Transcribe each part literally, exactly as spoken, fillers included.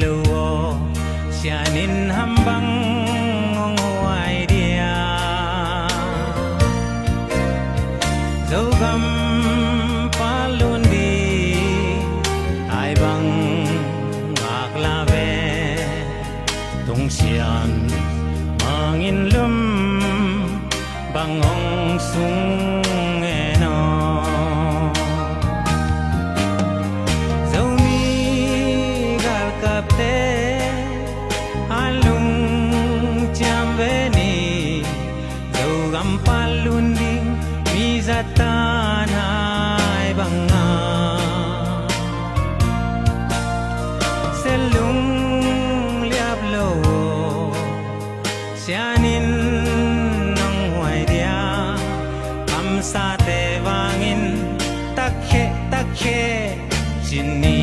lo aw, sian in ham bang hong huai dia? Zogam palun ding ai bang ngak la ve. Tung sian mangin lum bang hong sung e no. Zomi galkapte a lungciam ve ni, Zogam palun ding mi zatan hai banga. Selung liap lo, sian in nong huai dia? Kamsate vangin takhe takhe cin ni.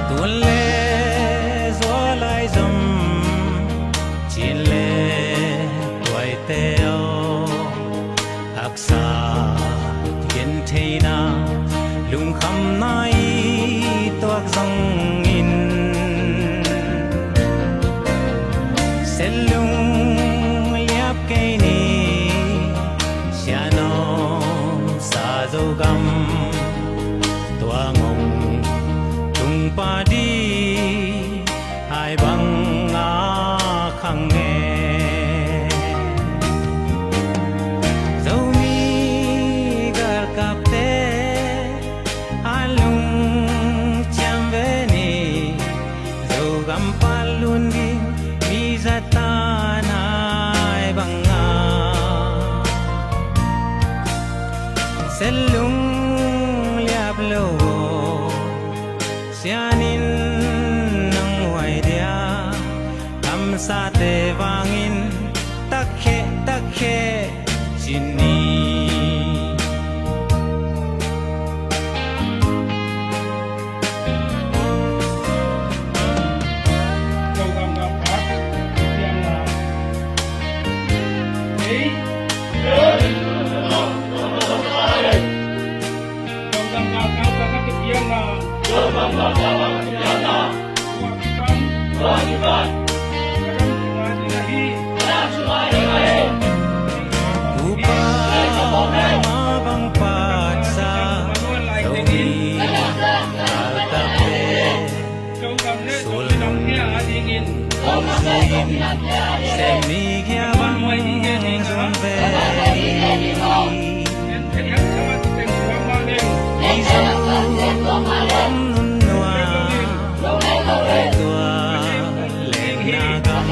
Tuan le zual ai zom, cin le tuaite aw, haksa gentheihna, lungkhamna i tuak zongin, selung liap kei ni, sianom sa Zogam, tua ngong tung padi hai banga khang e. Zomi galkapte a lungciam ve ni, Zogam palun ding mi zatan hai banga. Selung liap lo, sian in nong huai dia? Kamsate vangin takhe takhe cin ni. Upa ma bang patsa, Zomi galkapte sulung hong suin, sem ni gia bang zong ve. Ni zong om nun nua, tua lengna gam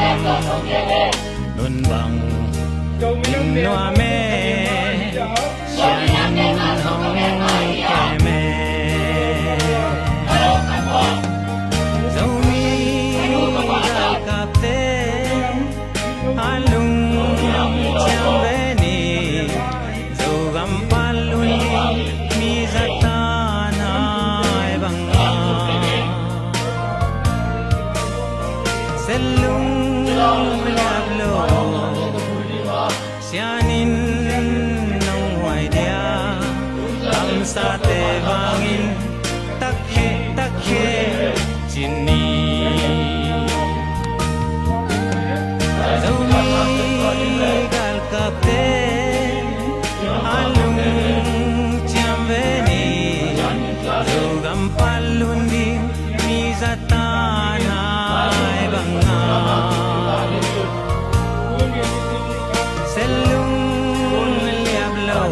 nun bang in nua me, sian in hong kem e. Zomi galkapte a lungciam ve ni, Zogam palun ding mi zatan hai banga. Selung liap lo, sian in nong huai dia? Kamsate vangin takhe takhe cin ni. Zomi galkapte a lungciam ve ni, Zogam palun ding mi zatan hai banga. Selung liap lo,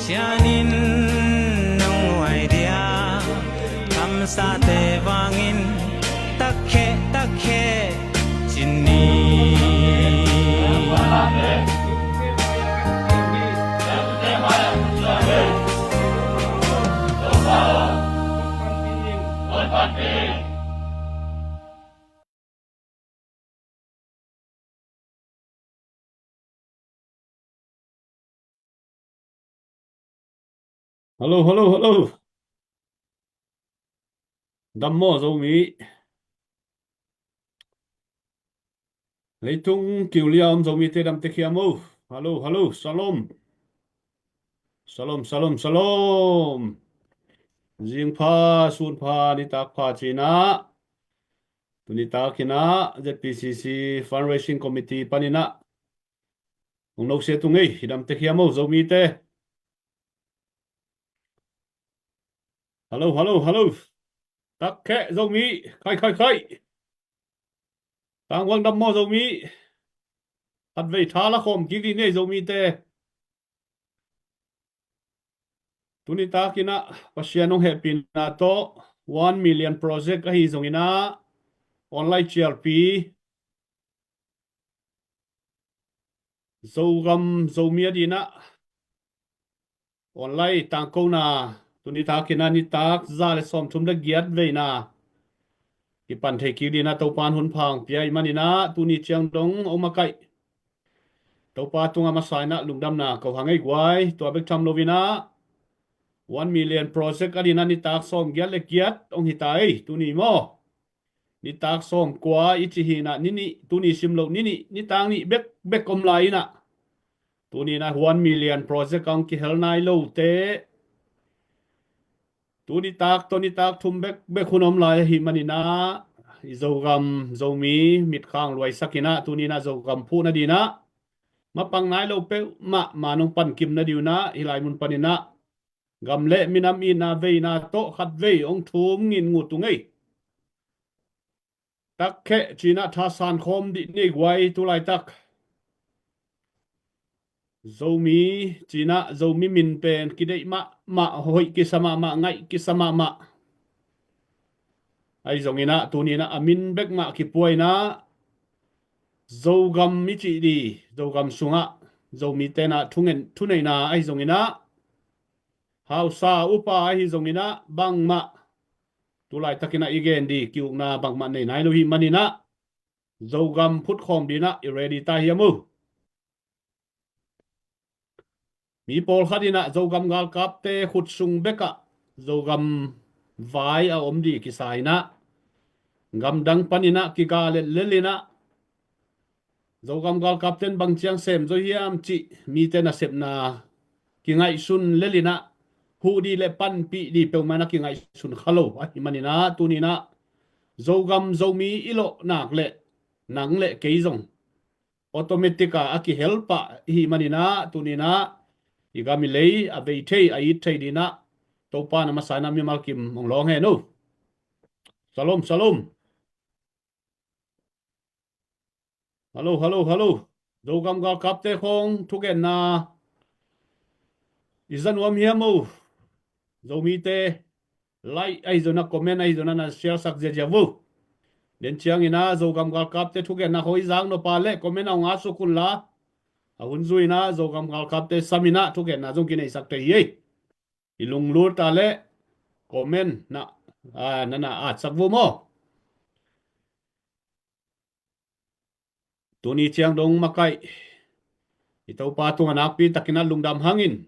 sian in nong huai dia? Kamsate vangin takhe takhe cin ni. Hello, hello, hello. Dam maw Zomi? Leitung kiulia om Zomite damte khiam o. Hello, hello, shalom. Shalom, shalom, shalom. Zingpha, sunpha, nitak pha cinah. Tunitak inah Z P C C Fundraising Committee paninah hong nosia tung ei, hidam tek hiam o Zomite. Hello, hello, hello. Tak kheh Zomi, khai, khai, khai. Tangwang dam maw Zomi. Khatvei tha la khawm kik dih ni ei Zomite. Tunitak inah Pasian hong hehpihna tawh one million project ahi zonginah online cialpi Zogam Zomi a dinah online tangkona tunitak inah nitak za le sawmthum le giat veina kipan thei kik dinah Topan hun pha hong pia ih maninah tuni ciang dong om a kaih Topa tungah masa inah lungdamna ko hang ei guai. Tua bek tham loinah one million project a dinah nitak sawm giat le giat hong hita ei tuni maw. Nitak sawm kua i cih hinah ninih, tuni sim loh ninih, nitak nih bekbek om lai inah tuni inah one million project a hong kihel nai lote tunitak tawh nitak thum bekbek hun om lai ahi maninah i Zogam Zomi mitkhang luaisak inah tuni inah Zogam phuhna dinah mapang nai lo peuhmah ma nong pankim na dinah hih lai mun paninah gam le minam itna veina tawh khatvei hong thum ngin ngut ung ei. Tak kheh cinah thasan khawm dih ni ei guai tulaitak. Zomi cinah Zomi min pen kideih mahmah, hoih kisa mahmah, ngaih kisa mahmah. Ahi zonginah tuni inah a min bekmah kipua inah Zogam i cih dih Zogam sungah Zomite inah thungen thuneihna ahi zonginah hausa upa ahi zonginah bangmah tulaitakinah i gen dih ki-ukna bangmah nei nai lo hi maninah Zogam phutkhawm dinah i ready ta hiam uh. Mi pawlkhat inah Zogam galkapte khut sung bekah Zogam vai a om dih kisa inah gamdang paninah kiga letlel inah Zogam galkapten bang ciang sem zo hiam cih mite nasepna kingaihsun lelinah huh dih le panpih dih peuhmah inah kingaihsun kha lo ahi maninah tuninah Zogam Zomi i lawhnak le nang le kei zong automatic a a kihel pah ihi maninah tuninah i gam i lei a vei thei a it thei dinah Topa na masa inah mimal kim hong lawng hen uh. Shalom, shalom. Hello, hello, hello. Zogam galkapte khawng thugenna i za nuam hiam uh? Zomite like ahi zonah comment ahi zonah na share sak ziazia uh. Den cianginah Zogam galkapte thugenna khawng i zak nopah le comment a hong atsuk unla a hun zuinah Zogam galkapte saminah thugenna zong kineisak thei hi ei. I lunglut a le comment na nana atsak uh maw? Tuni ciang dong makaih i Topa tungah nakpi takinah lungdam hangin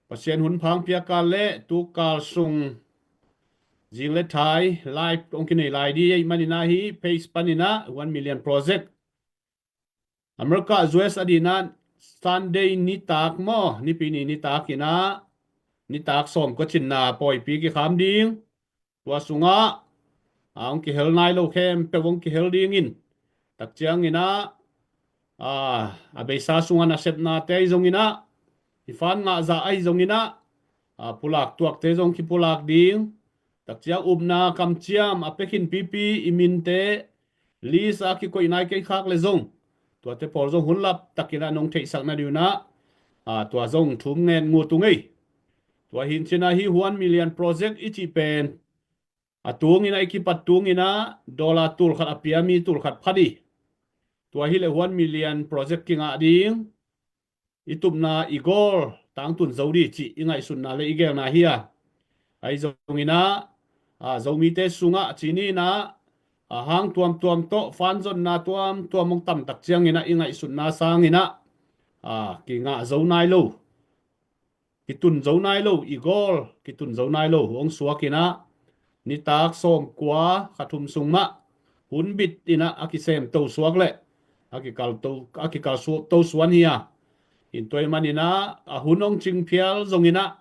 Pasian hun pha hong piak a le tukal sung zing le thai live hong kinei lai dih ei maninah hih page paninah one million project America U S a dinah Sunday nitak maw, Nipi ni nitak inah nitak sawm kua cinna pawipi kikham ding. Tua sungah a hong kihel nai lo khempeuh hong kihel dingin tak cianginah a beisa sungah nasepnate ahi zonginah i fan ngahzah ahi zonginah a pulak tuakte zong kipulak ding. Tak ciang upna kamciam a pekhin pipi i minte list a kikoih nai kei khak le zong tuate pawl zong hunlap takinah nong theihsak nadinginah tua zong thum ngen ngut ung ei. Tua hi cinah hih one million project i cih pen a tunginah i kipat tunginah dollar tulkhat a pia mi tulkhat pha dih. Tua hileh one million project kingah ding i tupna i goal tangtun zo dih cih i ngaihsutna le i gelna hi a. Ahi zonginah a Zomite sungah cininah a hang tuamtuam tawh fanzonna tuamtuam hong tamtak cianginah i ngaihsutna sanginah a kingah zo nai lo, kitun zo nai lo, i goal kitun zo nai lo hong suakinah nitak sawm kua kha thum sung mah hun bit inah a kisemto suak le a kikal to a kikal to suan hi a. In tua ahih manin ah a hun hong cing phial zongin ah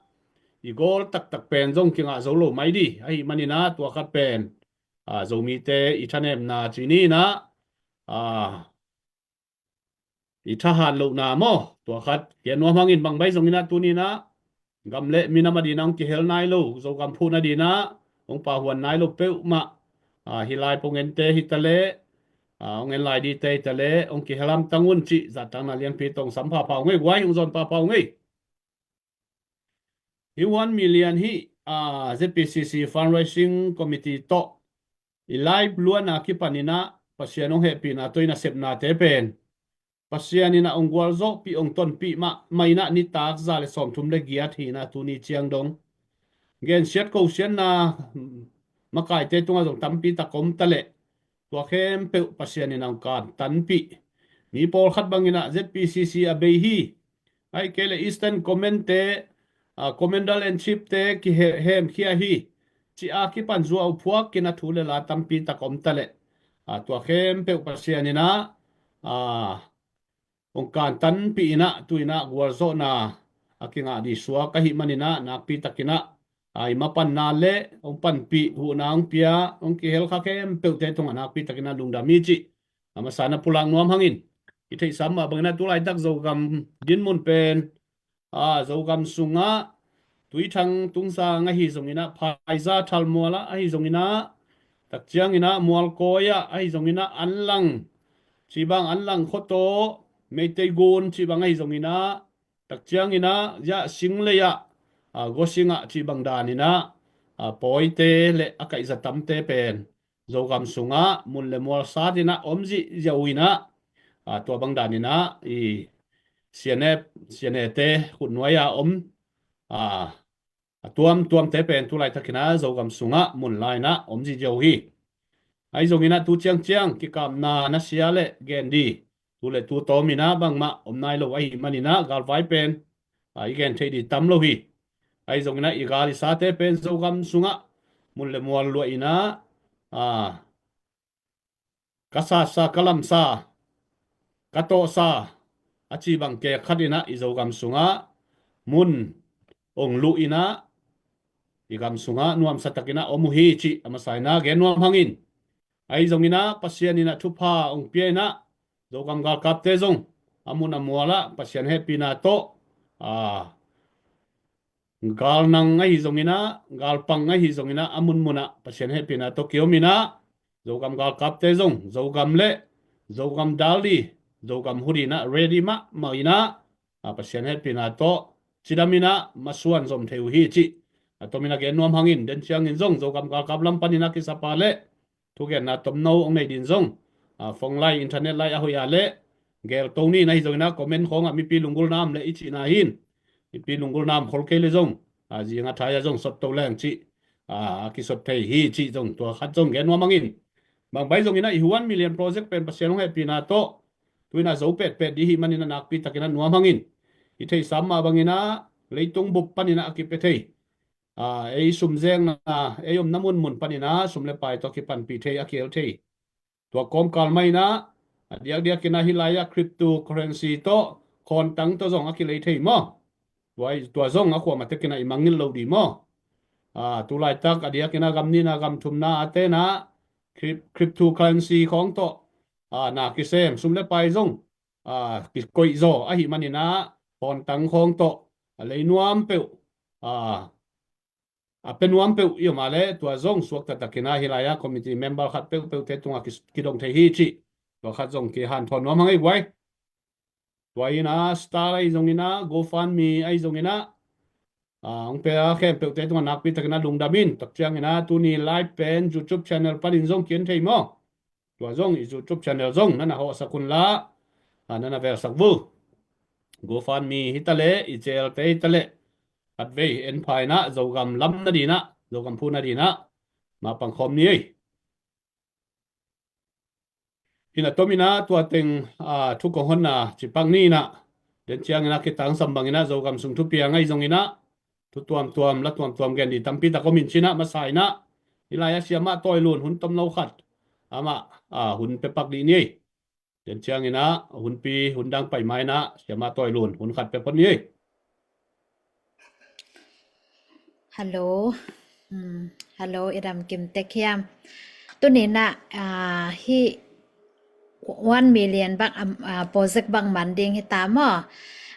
i gawl taktak pen zong kingah zo lo mai ding ahih manin ah tua khat pen, a, Zomite i thanemna ci ni in ah, a, i thahat lohna maw, tua khat gen nuam hangin. Bang bang zongin ah tuni in ah gam le minam ading ah hong kihel nai lo, Zogam phuhna ding ah hong pahuan nai lo peuhmah, a, hih lai pong ente hi ta leh, a, hong en lai dingte hi ta leh hong kihel hamtang un cih zahtakna lianpi tawh sam phapha ung ei, guai, hong zawn phapha ung ei. Hih one million hih, a, Z P C C Fundraising Committee tawh i live luatna kipanin ah Pasian hong hehpihna tawh i nasepnate pen Pasian in ah hong gualzawhpih, hong tonpih mahmah in ah nitak za le sawmthum le giat hi in ah tuni ciang dong gensiat kosiatna makaite tungah zong tampi tak om ta leh, tua khempeuh Pasian in ah hong kantanpih. Mi pawlkhat bangin ah Z P C C a bei hi, ahih kei leh Eastern Command te, a, Commander in Chief te kihemkhia hi, ci a kipan zuau phuak in ah thu le la tampi tak om ta leh, a, tua khempeuh Pasian in ah, a, hong kantanpih in ah tu in ah gualzawhna a kingah ding suak ahih manin ah nakpi takin ah, a, i mapanna le hong panpih, huhna hong pia, hong kihel kha khempeuhte tungah nakpi takin ah lungdam hi cih a masa in ah pulak nuam hangin. I theihsa mah bangin ah tu laitak Zogam dinmun pen, a, Zogam sungah Tuithang Tungsang ahi zongin ah, Phaiza Thalmual ah ahi zongin ah, tak ciangin ah Mualkawi ah ahi zongin ah, Anlang cih bang, Anlang khuataw, Meitei Gun cih bang ahi zongin ah, tak ciangin ah Yah Singlei ah, a, Gosing ah cih bang danin ah, a, pawite le a kaihza tamte pen Zogam sungah mun le mual sat in ah om zihziau in ah, a, tua bang danin ah i C N F, C N A te khutnuai a om, a, a tuamtuamte pen tu laitakin ah Zogam sungah mun la in ah om zihziau hi. Ahi zongin ah tu ciangciang kikapna nasia le gen ding, tu le tu tawm in ah bangmah om nai lo ahih manin ah galvai pen, a, i gen theih ding tam lo hi. Ahi zongin ah i gal i sate pen Zogam sungah mun le mual luah in ah, a, ka sasa, ka lamsa, ka tawhsa a cih bang kek khat in ah i Zogam sungah mun hong luh in ah i gam sungah nuamsa takin ah om uh hi cih a masa in ah gen nuam hangin. Ahi zongin ah Pasian in ah thupha hong pia in ah Zogam galkapte zong a mun a mual ah Pasian hehpihna tawh, a, galnang ahi zongin ah, galpang ahi zongin ah, a munmun ah Pasian hehpihna tawh kiom in ah, Zogam galkapte zong Zogam le Zogam dal ding, Zogam hu ding in ah ready mahmah in ah, a, Pasian hehpihna tawh cidam in ah masuan zom thei uh hi cih a tom in ah gen nuam hangin. Den ciangin zong Zogam galkap lam panin ah kisapa le thugenna tomno hong nei ding zong, a, phone line, internet line a hoih a le gelto ni in ah, ahi zongin ah comment khawngah mipi lunggulna om le i cihna hi in, mipi lunggulna om khol kei le zong, a, zing a thai ah zong sotto leng cih, a, a kisot thei hi cih zong tua khat zong gen nuam hangin. Bang bang zongin ah i one million project pen Pasian hong hehpihna tawh tu in ah zo petpet ding ahih manin ah nakpi takin ah nuam hangin. I theihsa mah bangin ah leitung bup panin ah a kipia thei, a, ei sum zengna, ei omna munmun panin ah sum le pai tawh kipanpih thei, a kihel thei, tua kawmkal mah in ah a diakdiakin ah hih lai ah cryptocurrency tawh, khawntang tawh zong a kilei thei maw? Tua, tua zong a kuamah tekin ah i mangngilh loh ding maw? A, tu laitak a diakin ah gam nihna, gam thumna a ten ah cryp-, cryptocurrency khawng tawh, a, na kisem, sum le pai zong, a, kikoihzaw ahih manin ah khawntang khawng tawh a lei nuam peuh, a, a pia nuam peuh i om a le tua zong suakta takin ah hih lai ah committee member khat peuhpeuhte tungah ki-, kidong thei hi cih tua khat zong kihanthawn nuam hang ei guai. Tua in ah Star ahi zongin ah, GoFundMe ahi zongin ah, a, hong pia khempeuhte tungah nakpi takin ah lungdam in. Tak ciangin ah tuni live pen YouTube channel panin zong ki-en thei maw? Tua zong i YouTube channel zong na na hawhsak un la, a, na na velsak vul. GoFundMe hi ta leh, i Zelle te hi ta leh, khatvei en pha in ah Zogam lam nading ah, Zogam phu nading ah mapang khawm ni ei. Hi in ah tom in ah tua teng, a, thu kong honna ci pak ni in ah, den ciangin ah kitangsam bangin ah Zogam sung thupiang ahi zongin ah thu tuamtuam, la tuamtuam gen ding tampi tak om in cih ah masa in ah, hih lai ah Siamah Tawi Lun hun tomno khat amah, a, hun pia pak ding ni ei. Tua ciangin ah hunpi hun dang pai ma-in ah Siama Tawi Lun hun khat pia phot ni. Hello. Hello, i dam kim tek hiam? Tuni-in ah hih one million bang, project bang man ding hi ta maw?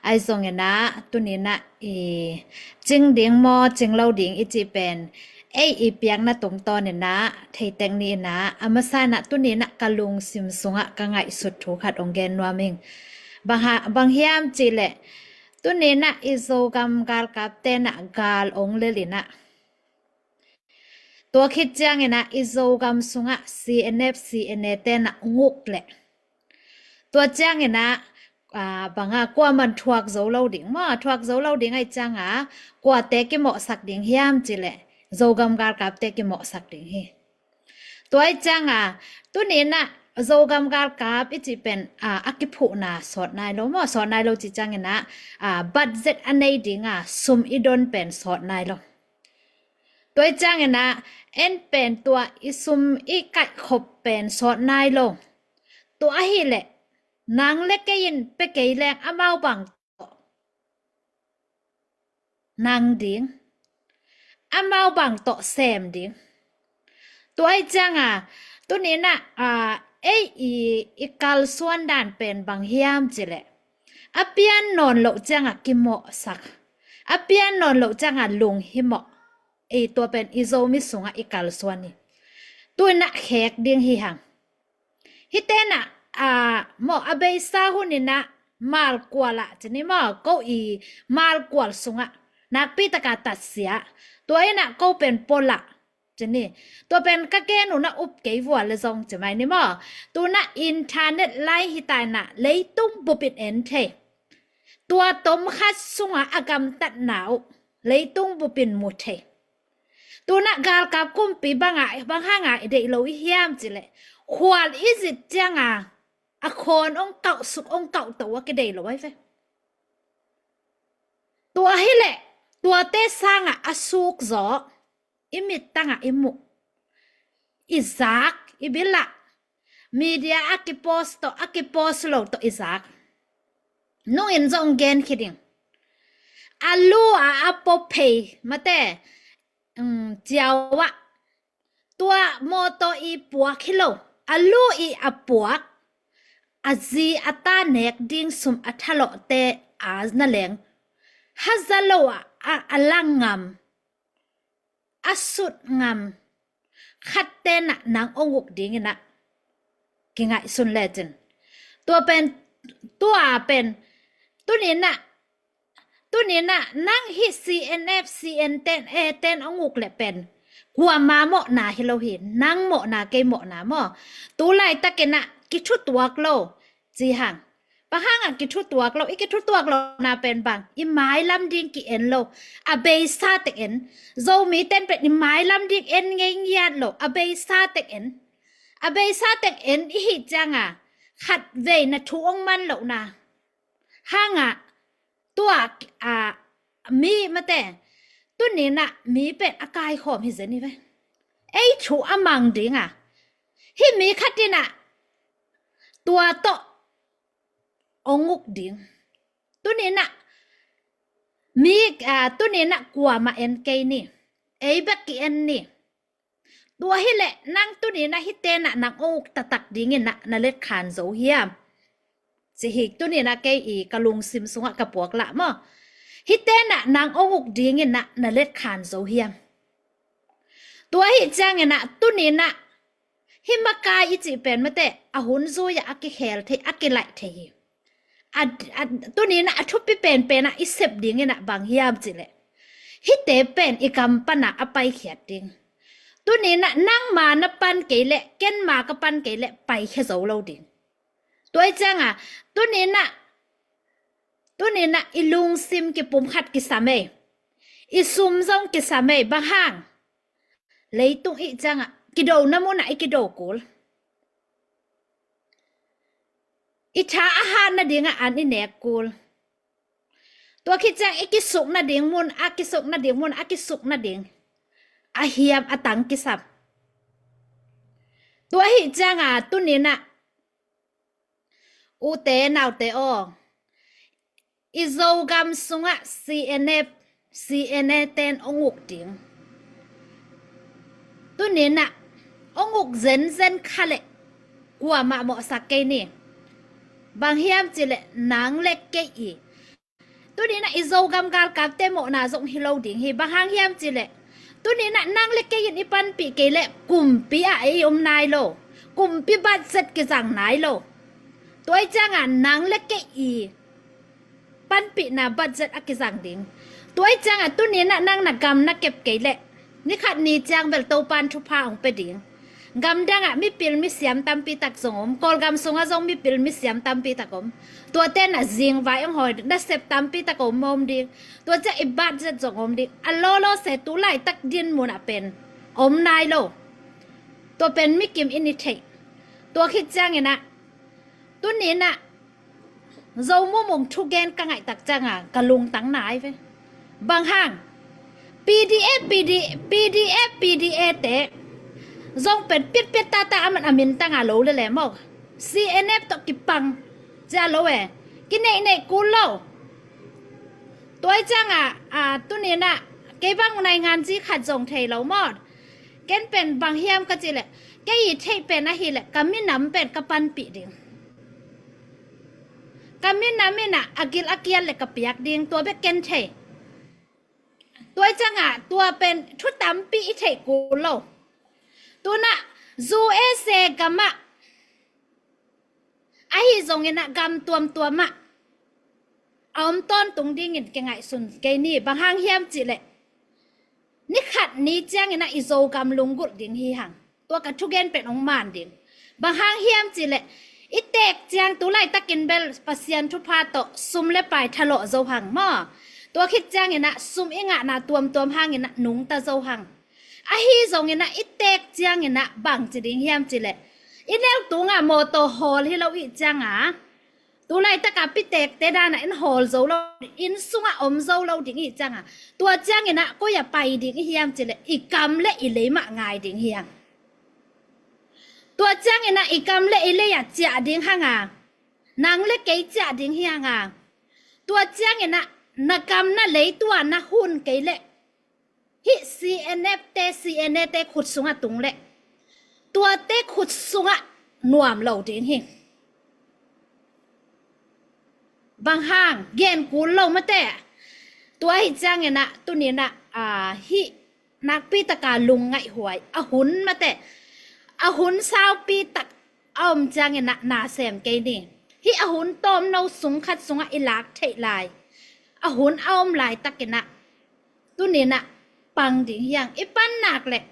Ahi zongin ah tuni-in ah i cing ding maw, cing lo ding i cih pen ei i piakna tungtawnin ah thei tek ni-in ah, a masa-in ah tuni-in ah ka lungsim sungah ka ngaihsut thu khat hong gen nuam ing. Bang hiam cih leh tuni-in ah i Zogam galkapte'n ah gal hong lel-in ah, tua khit ciangin ah i Zogam sungah C N F, C N A te'n ah hong uk leh, tua ciangin ah bang a, kuaman thuak zo lo ding maw, thuak zo lo ding ahih ciangin ah kuate kimawhsak ding hiam cih leh Zogam galkapte kimawhsak ding hi. Tua ahih ciangin ah tuni-in ah Zogam galkap i cih pen a kiphuhna sawt nai lo maw, sawt nai lo cih ciangin ah budget a nei ding a sum i don pen sawt nai lo. Tua ahih ciangin ah en pen tua i sum i kaihkhop pen sawt nai lo. Tua ahih leh nang le kei in pia kei leng amau bang tawh nang ding, amau bang tawh sem ding. Tua ahih ciangin ah tuni-in ah ei i kalsuan dan pen bang hiam cih leh a pian nawn loh ciangin ah kimawhsak, a pian nawn loh ciangin ah lunghimawh. Ei tua pen i Zomi sungah i kalsuan hi. Tu-in ah khek ding hi hang. Hihte in ah maw, a beisa hunin ah malkual ah ci ni maw, ko i malkual sungah nakpi takin tatsia, tua in ah ko pen pol ah ci ni. Tua pen ka gen un ah up kei vua leh zong ci mai ni maw. Tu-in ah internet lai hi ta-in ah leitung bup in en thei. Tua tom khat sungah a gamtatna uh leitung bup in mu thei. Tu-in ah galkap kumpi bang hangin i deih lo i hiam cih leh khual i zit ciangin a khawn hong kauh suk hong kauh to a kideih lo ahi ve. Tua hi leh tuate sangin a suk zaw, i mittangin i muh, i zak, i bil ah media a kipost tawh a kipost lo tawh i zak. Nungin zong gen khit ing. A lu a a pua phei mate, ciau ah tua mawtaw i puak hi lo, a lu i a puak, a zi a ta nek ding sum a thalawhte a na leng haza lo ah a la ngam, a sut ngam khatte in ah nang hong uk dingin ah kingaihsun lecin. Tua pen, tua pen tuni-in ah, tuni-in ah nang hih C N F, C N A te'n hong uk leh pen kuama mawhna hi lo hi, nang mawhna, kei mawhna maw. Tu laitakin ah kithutuak lo ci hang. Bang hangin kithutuak lo, i kithutuak lohna pen bang, i mailam ding ki-en lo, a beisa tek en. Zomite'n pen i mailam ding en ngei ngiat lo, a beisa tek en. A beisa tek en i hih ciangin khatvei na thu hong man lohna hangin tua mi mate, tuni-in ah mi pen a kaikhawm hi zen hi ve. Ei thu a mang ding a, hih mi khat in ah tua tawh hong uk ding. Tuni-in ah mi, tuni-in ah kuamah en kei ni, ei bek ki-en ni. Tua hi leh nang tuni-in ah hihte in ah nang hong uk taktak dingin ah na letkhan zo hiam? Ci hi. Tuni-in ah kei i ka lungsim sungah ka puak lah maw, hihte in ah nang hong uk dingin ah na letkhan zo hiam? Tua ahih ciangin ah tuni-in ah hih makai i cih pen mate, a hun zui ah a kikhel thei, a kilaih thei hi. Tuni-in ah a thupi penpen ah i sep dingin ah bang hiam cih leh, hihte pen i kam pan ah a paikhiat ding. Tuni-in ah nangma na pan kei leh, kenma ka pan kei leh paikhia zo lo ding. Tua ahih ciangin tuni-in ah, tuni-in ah i lungsim kipumkhat kisam ei, i sum zong kisam ei. Bang hang? Leitung i hih ciangin kidona mun ah i kido kul, i tha a hat nadingin an i nek kul. Tua khit ciangin i kisuk nading mun, a kisuk nading mun, a kisuk nading a hiam a tang kisam. Tua ahih ciangin tuni-in ah Ute naute aw, i Zogam sungah C N F, C N A ten hong uk ding. Tuninah hong uk zenzen kha leh kuamah mawhsak kei ni. Bang hiam cihleh nang le kei i tuninah i Zogam galkapte mawhna zong hi lo ding hi. Bang hang hiam cihleh tuninah nang le kei in i panpih kei leh kumpi ah ei om nai lo. Kumpi budget kizang nai lo. Tua i ciangah nang le kei i panpihna budget a kizang ding. Tua i ciangah tuninah nang na gam na kep kei leh ni khat ni ciang bel Topan thupha hong pia ding. Gamdangah mipil misiam tampi tak zong om. Kawlgam sungah zong mipil misiam tampi tak om. Tuate na zingvai hong hawi ding, nasep tampi tak om om ding. Tua ciang i budget zong om ding. A lawlaw se tu laitak din munah pen om nai lo. Tua pen mikim in i theih. Tua khit cianginah tuninah Zo Mumung thugen ka ngaihtak cianga ka lungtang nai ve. Bang hang P D A, P D, P D A, P D A te zong pen pitpit tata a man a mintanga lo lele maw? C N F tawh kipang cia lo e. Kineihneih kul lo. Tua i cianga a tuninah kei bang naingan zi khat zong thei lo maw? Ken pen bang hiam ka cihleh kei i theih pen ahileh ka minam pen ka panpih ding. Ka minam inah a gil a kial le ka piak ding, tua bek ken thei. Tua i ciangah tua pen thu tampi i theih kul lo. Tunah U S A gamah ahi zonginah gam tuamtuamah a om tawntung dingin kingaihsun kei ni. Bang hang hiam cihleh ni khat ni cianginah i Zogam lunggulh ding hi hang. Tua ka thugen pen hong man ding. Bang hang hiam cihleh i teek ciang tu laitakin bel Pasian thupha tawh sum le pai thalawh zo hang maw? Tua khit cianginah sum i ngahna tuamtuam hanginah nungta zo hang. Ahi zonginah i teek cianginah bang ci ding hiam cihleh i neu tungah mawtaw hawl hi lo ih cianga tu laitaka piteekte danah in hawl zo lo, inn sungah om zo lo ding ih cianga tua cianginah koi-ah pai ding i hiam cihleh i kam le i lei mah ngai ding hiang. Tua cianginah i kam le i lei-ah ciah ding hanga nang le kei ciah ding hianga tua cianginah na kam na lei tua na hun kei leh hih C N F te, C N A te khut sungah tung leh tuate khut sungah nuam lo ding hi. Bang hang gen kul lo mate. Tua hi cianginah tuninah a hih nakpi taka lungngaihhuai a hun mate. A hun saupi tak a om cianginah na sem kei ni. Hih a hun tawmno sung khat sungah i lak theih lai a hun a om laitakinah tuninah pang ding hiang. I pan nak leh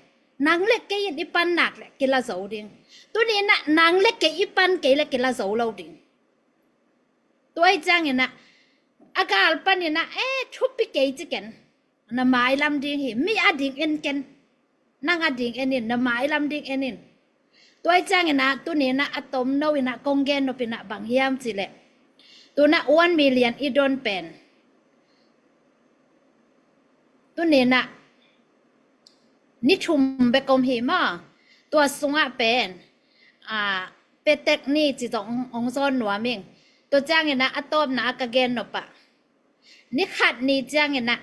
nang le kei in i pan nak leh kila zo ding. Tuninah nang le kei i pan kei le kila zo lo ding. Tua i cianginah a gal paninah e thupi kei ci ken. Na mailam ding hi. Mi a ding en ken. Nang a ding en in, na mailam ding en in. Tua i cianginah tuninah a tomno inah kong gen nopinah bang hiam cihleh tunah one million i don pen tuninah ni thum bek om hi maw? Tua sungah pen a petek ni ci zong hong zawn nuam ing. Tua cianginah a tawpna a ka gen nopah ni khat ni cianginah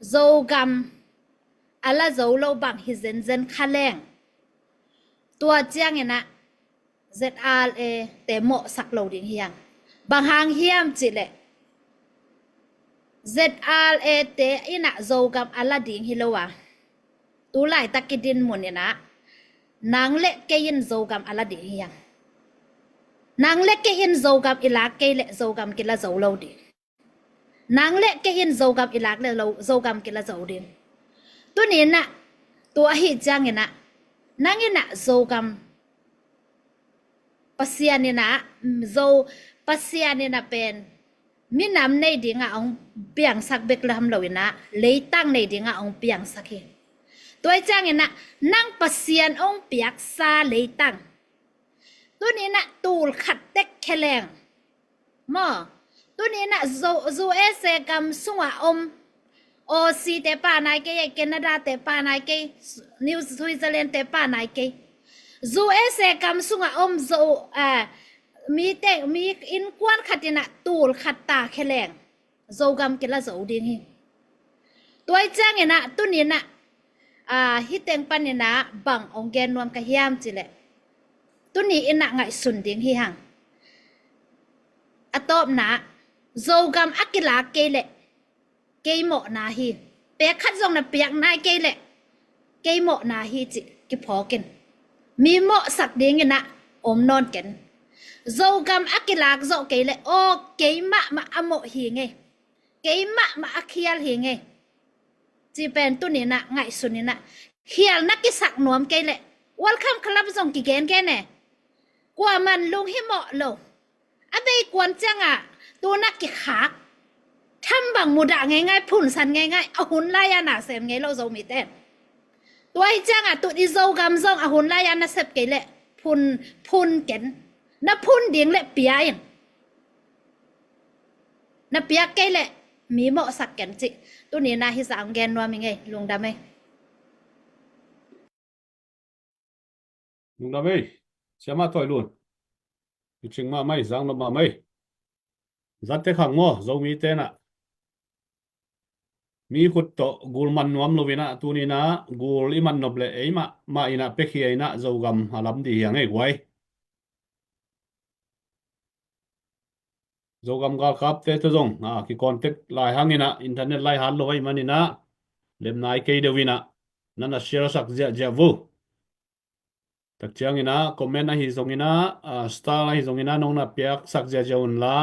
Zogam a la zo lo bang hi zenzen kha leng tua cianginah Z R A te mawhsak lo ding hiang. Bang hang hiam cihleh Z R A te inah Zogam a la ding hi lo a tu laitak i dinmun inah nang le kei in Zogam a la ding hiang. Nang le kei in Zogam i lak kei leh Zogam kila zo lo ding. Nang le kei in Zogam i lak le lo Zogam kila zo ding. Tuninah tua ahi cianginah nang inah Zogam Pasian inah Zo Pasian inah pen minam nei dingah hong piangsak bek lam lo inah leitang nei dingah hong piangsak hi. Tua i cianginah nang Pasian hong piaksa leitang tuninah tul khat tek kheleng maw? Tuninah U S A gam sungah om Aussie te pa nai kei, Canada te pa nai kei, New Switzerland te pa nai kei. U S A gam sungah om Zo, eh, Mi teng, mi innkuan khat in ah tul khat ta khe leng Zogam kila zo ding hi. Tua hi ciangin ah tuni in ah, aa, hih teng panin ah bang hong gen nuam ka hiam cih leh, tuni in ah ngaihsun ding hi hang. A tawpna, Zogam a kilak kei leh kei mawhna hi. Pek khat zong na piak nai kei leh kei mawhna hi cih kiphawk in. Mi mawhsak dingin ah om nawn ken. Zogam a kilak zawh kei leh, aw, kei mahmah a mawh hi ngei, kei mahmah a khial hi ngei, cih pen tuni in ah ngaihsun in ah, khial na kisak nuam kei leh, World Cup Club zong kigengen e. Kuaman lunghimawh lo. A bei kuan ciangah tu na kikhak, tham bang mudah ngeingai, phunsan ngeingai, a hun lai-a na sem ngei lo Zomite. Tua hi ciangah tut i Zogam zong a hun lai-a na sep kei leh phun, phun ken. Na phun ding leh pia in. Na piak kei leh mi mawhsak ken cih tuni in ah hih zah hong gen nuam hi ngei. Lungdam ei. Lungdam ei, Siama Toilun. Kicing mahmah ei, zang nop mahmah ei. Zante khang maw, Zomite in ah mi khut tawh gul man nuam lo in ah, tuni in ah gul i man nop leh ei mahmah in ah piakhia in ah Zogam a lam dih hi hang ei guai. Zogam galkapte tawh zong, a, kicontact lai hang in ah, internet lai hat lo ahih manin ah, lem nai kei deuh in ah, nan a share sak ziahziah vo. Tak ciangin ah, comment ahi zongin ah, a, star ahi zongin ah, nong na piak sak ziahziah un la.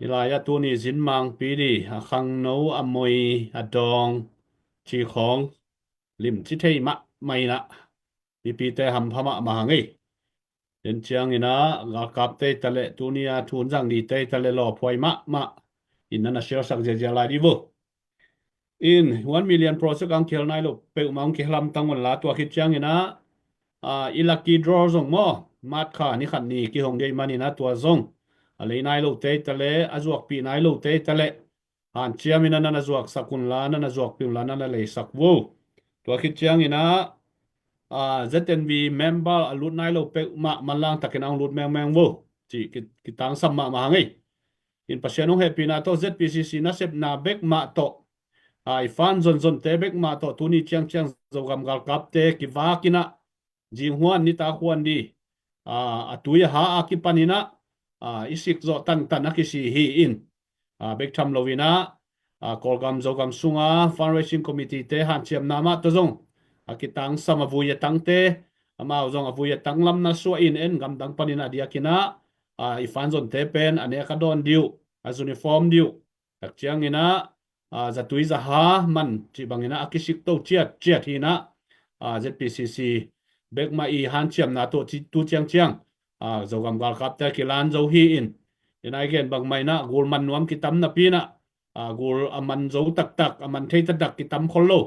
Hih lai-ah tuni zin mangpi dih, a khangno, a moi, a dawng, ci khawng limci thei mahmah in ah, mipite hampha mahmah hang ei. Den ciangin ah galkapte hi ta leh, tuni a thu zang dite hi ta leh, lawphuai mahmah in nan a share sak ziahziah lai dih vo. In one million project ang kihel nai lo peuhmah ang kihelamtang un la, tua khit ciangin ah, a, i lucky draw zong maw, March kha ni khat ni kihong ding ahih manin ah tua zong a lei nai lote hi ta leh, a zuakpih nai lote hi ta leh, hanciam in ah nan a zuaksak un la, nan a zuakpih un la, nan a leisak vo. Tua khit ciangin ah, a, Z N V member a lut nai lo peuhmah manlang takin ah hong lut mengmeng vo, cih ki, kitangsam mahmah hang ei. In Pasian hong hehpihna tawh Z P C C nasepna bek mah tawh, a, i fan zonzonte bek mah tawh tuni ciangciang Zogam galkapte kivak in ah, zing huan nitak huan dih, a, a tui a ha a kipan in ah, a, i sik zawh tantan a kisi hi in, a, bek tham lo in ah, a, Kawlgam Zogam sunga fundraising committee te hanciamna mah tawh zong a kitangsam a vui a tangte, amau zong a vui a tanglamna suah in, en gamdang panin a diakin ah, a, i fan zonte pen a nek a dawn dih uh, a uniform dih uh, tak ciangin ah, a, zatui zaha man cih bangin ah a kisik to ciatciat hi in ah, a, Z P C C bek mah i hanciamna tawh ci, tu ciangciang, a, Zogam galkapte a kilan zo hi in. In ah i gen bangmah in ah gul man nuam kitam napi in ah, a, gul a man zo taktak, a man thei taktak kitam khol lo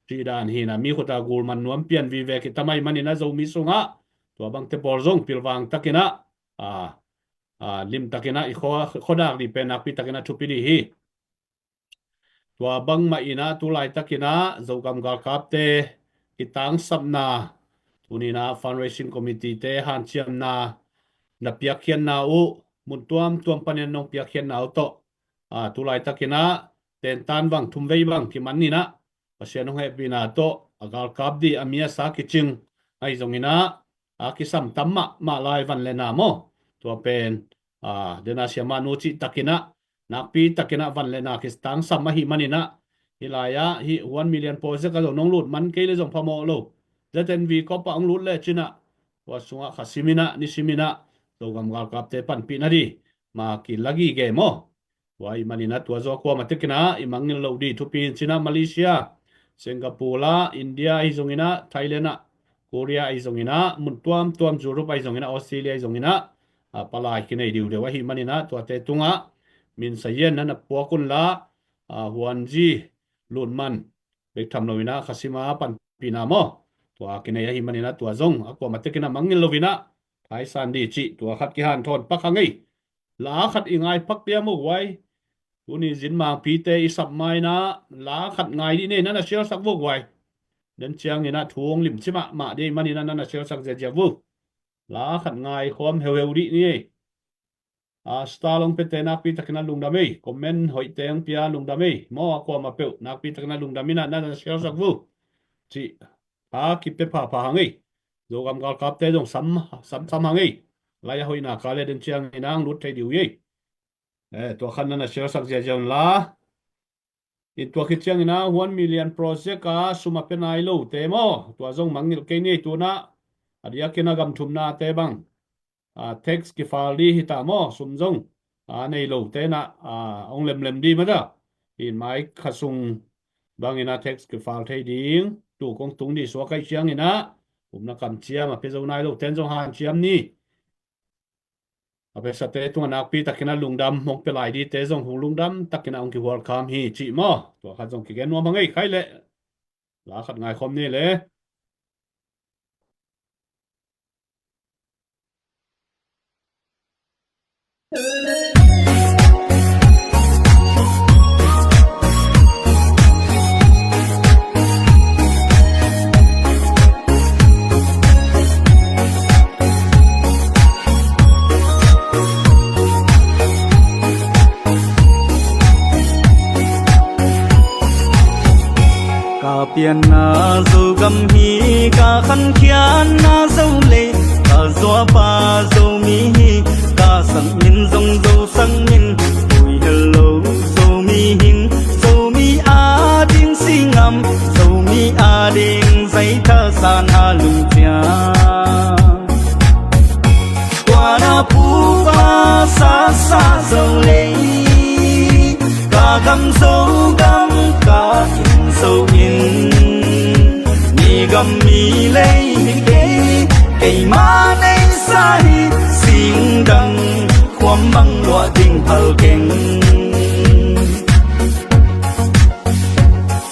cih dan hi in ah, mi khut a gul man nuam pian vive kitam ahih manin ah Zomi sungah tua bangte pawl zong pilvang takin ah, a, a, limtakin ah i khua, khuadak dih pen nakpi takin ah thupi dih hi. Tua bangmah in ah tu laitakin ah Zogam galkapte kitangsapna, tuni in ah fundraising committee te hanciamna na piakkhiatna uh, mun tuamtuam panin nong piakkhiatna uh tawh, a, tu laitakin ah tentan bang, thumvei bang kiman in ah, Pasian hong hehpihna tawh a galkap dih a mi a sa kicing ahi zongin ah, a kisam tam mahmah lai van le na maw. Tua pen, a, den a siamah nu cih takin ah, nakpi takin ah van le na kitangsam ahih manin ah, hih lai-ah hih one million project a zong nong lut man kei leh zong phamawh lo. Z N V kop ah hong lut lecin ah, tua sungah kha sim in ah, ni sim in ah, Zogam galkapte panpih nading ma kila gige maw. Tua ahih manin ah tua zong a kuamah tekin ah i mangngilh loh ding thupi hi in cin ah, Malaysia, Singapore ah, India ahi zongin ah, Thailand ah, Korea ahi zongin ah, mun tuamtuam, Europe ahi zongin ah, Australia ahi zongin ah, a, palai kinei diudeu ahih manin ah tuate tungah min sazian na na puak un la, a, huanzi lut man bek tham lo in ah kha sim a panpihna maw, tua kinei ahih manin ah tua zong a kuamah tekin ah mangngilh lo in ah thaisan ding cih tua khat kihanthawn pak hang ei. La khat i ngai pak diam uh guai. Tuni zin mangpite i sap ma in ah la khat ngai dih ni, nan a sialsak uh guai. Den ciangin ah thu hong limci mahmah ding ahih manin ah nan a sialsak ziahziah uh. La khat ngai khawm heuheu dih ni ei. A star long pete nakpi takin a lungdam ei. Comment hoihte hong pia lungdam ei. Maw, a kuamah peuh nakpi takin a lungdam in a na na share sak vu. Cih a kipia phapha hang ei. Zogam galkapte zong sam sam sam hang ei. Lai a hoihna ka le den ciangin a hong lut thei dih uh ei. Eh, tua khan na na share sak ziazia un la. In tua khit ciangin a one million project a sum a pia nai lote maw, tua zong mangngilh kei ni ei. Tuna a diakin a gam thumnate bang a tax kifile dih hi ta maw, sum zong a nei lote na a hong lemlem dih mah ta. In mai kha sung bangin a tax kifile thei ding tu kong tung dih suak ahih ciangin a upna kamciam a pia zo nai lote in zong hanciam ni. A piasate tungah nakpi takin a lungdam, hong pia lai dite zong hong lungdam takin a hong kihual kham hi cih maw. Tua khat zong kigen nuam hang ei. Khai leh la khat ngai khawm ni le. Ka pianna Zogam hi, ka khankhiatna Zolei, ka zuapa Zomi hi, ka sakmin zong Zo sakmin, ui hello Zomi hin, Zomi ading singam, Zomi ading zaitha san a lungcia. Tua na pupa sasa Zolei, ka gam Zogam ka inn Zo inn, mi gam mi lei hi kei, keimah neisa hi, singdang khuam bang luah ding phal keng.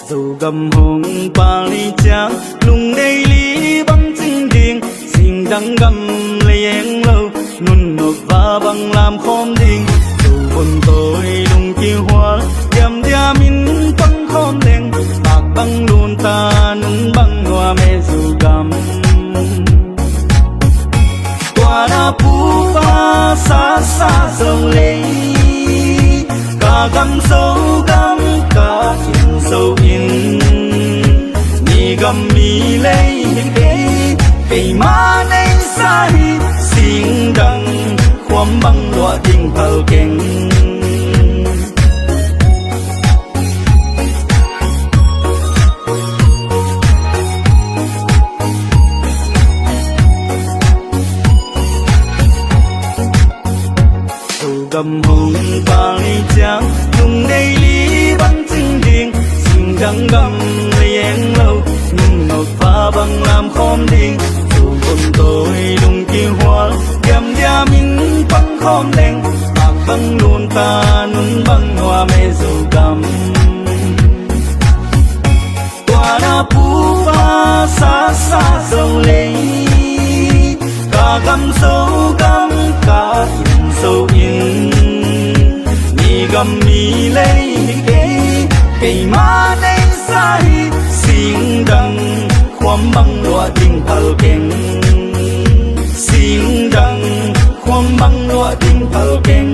Zogam hong pal ni ciang, lungdei li bang cing ding, singdang gam lei eng lo, nunnup va bang lam khawm ding, Zo vun tawi lung kihual, diamdiam in pang khawm leng, mak bang lunta nun bang nuam e Zogam. Tua na pupa sasa Zolei, ka gam Zogam ka inn Zo inn, mi gam mi lei hi kei, keimah neisa hi, singdang khuam bang luah ding phal keng. Zogam hong pal ni ciang, lungdei li bang cing ding, singdang gam lei eng lo, nunnup va bang lam khawm ding, Zo vun tawi lung kihual, diamdiam in pang khawm leng, mak bang lunta nun bang nuam e Zogam. Tua na pupa sasa Zolei, ka gam Zogam ka inn Zo inn, mi gam mi lei hi kei, keimah neisa hi, singdang khuam bang luah ding phal keng, singdang khuam bang luah ding phal keng.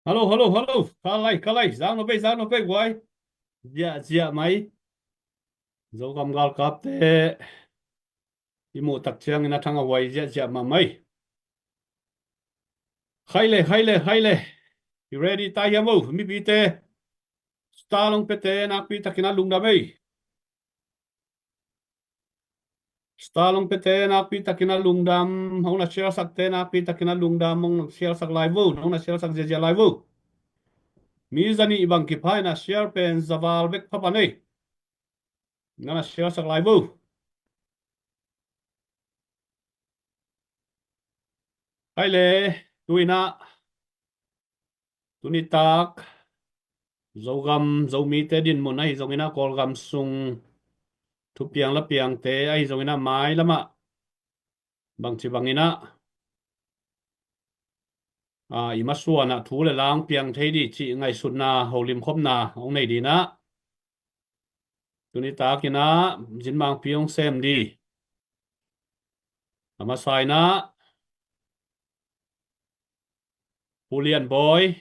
Hallo, hallo, hallo. Ka lai, ka lai. Zang no pei, zang no pei, guai. Ziah, ziah mai. Zogam galkapte i muh tak ciangin a thang a huai ziahziah mahmah ei. Khai le, khai le, khai le. I ready ta hiam o, mipite? Star long pete nakpi takin a lungdam ei. Star long pete nakpi takin a lungdam. Hong na share sakte nakpi takin a lungdam. Hong na share sak lai vo. Hong na share sak ziazia lai vo. Mi zanih bang kipha in a share pen zaval bek phapan ei. Na na share sak lai vo. Hai le, tu-in ah, tuni tak Zogam, Zomite dinmun ahi zongin ah, Kawlgam sung thupiang la piangte ahi zongin ah, mailam ah bangci bangin ah, a, i masuan ah thu le la hong piang thei dih cih ngaihsutna, holimkhopna hong nei dih in ah, tuni tak in ah zinmangpi hong sem dih. A masa in ah Pu Lian Bawi,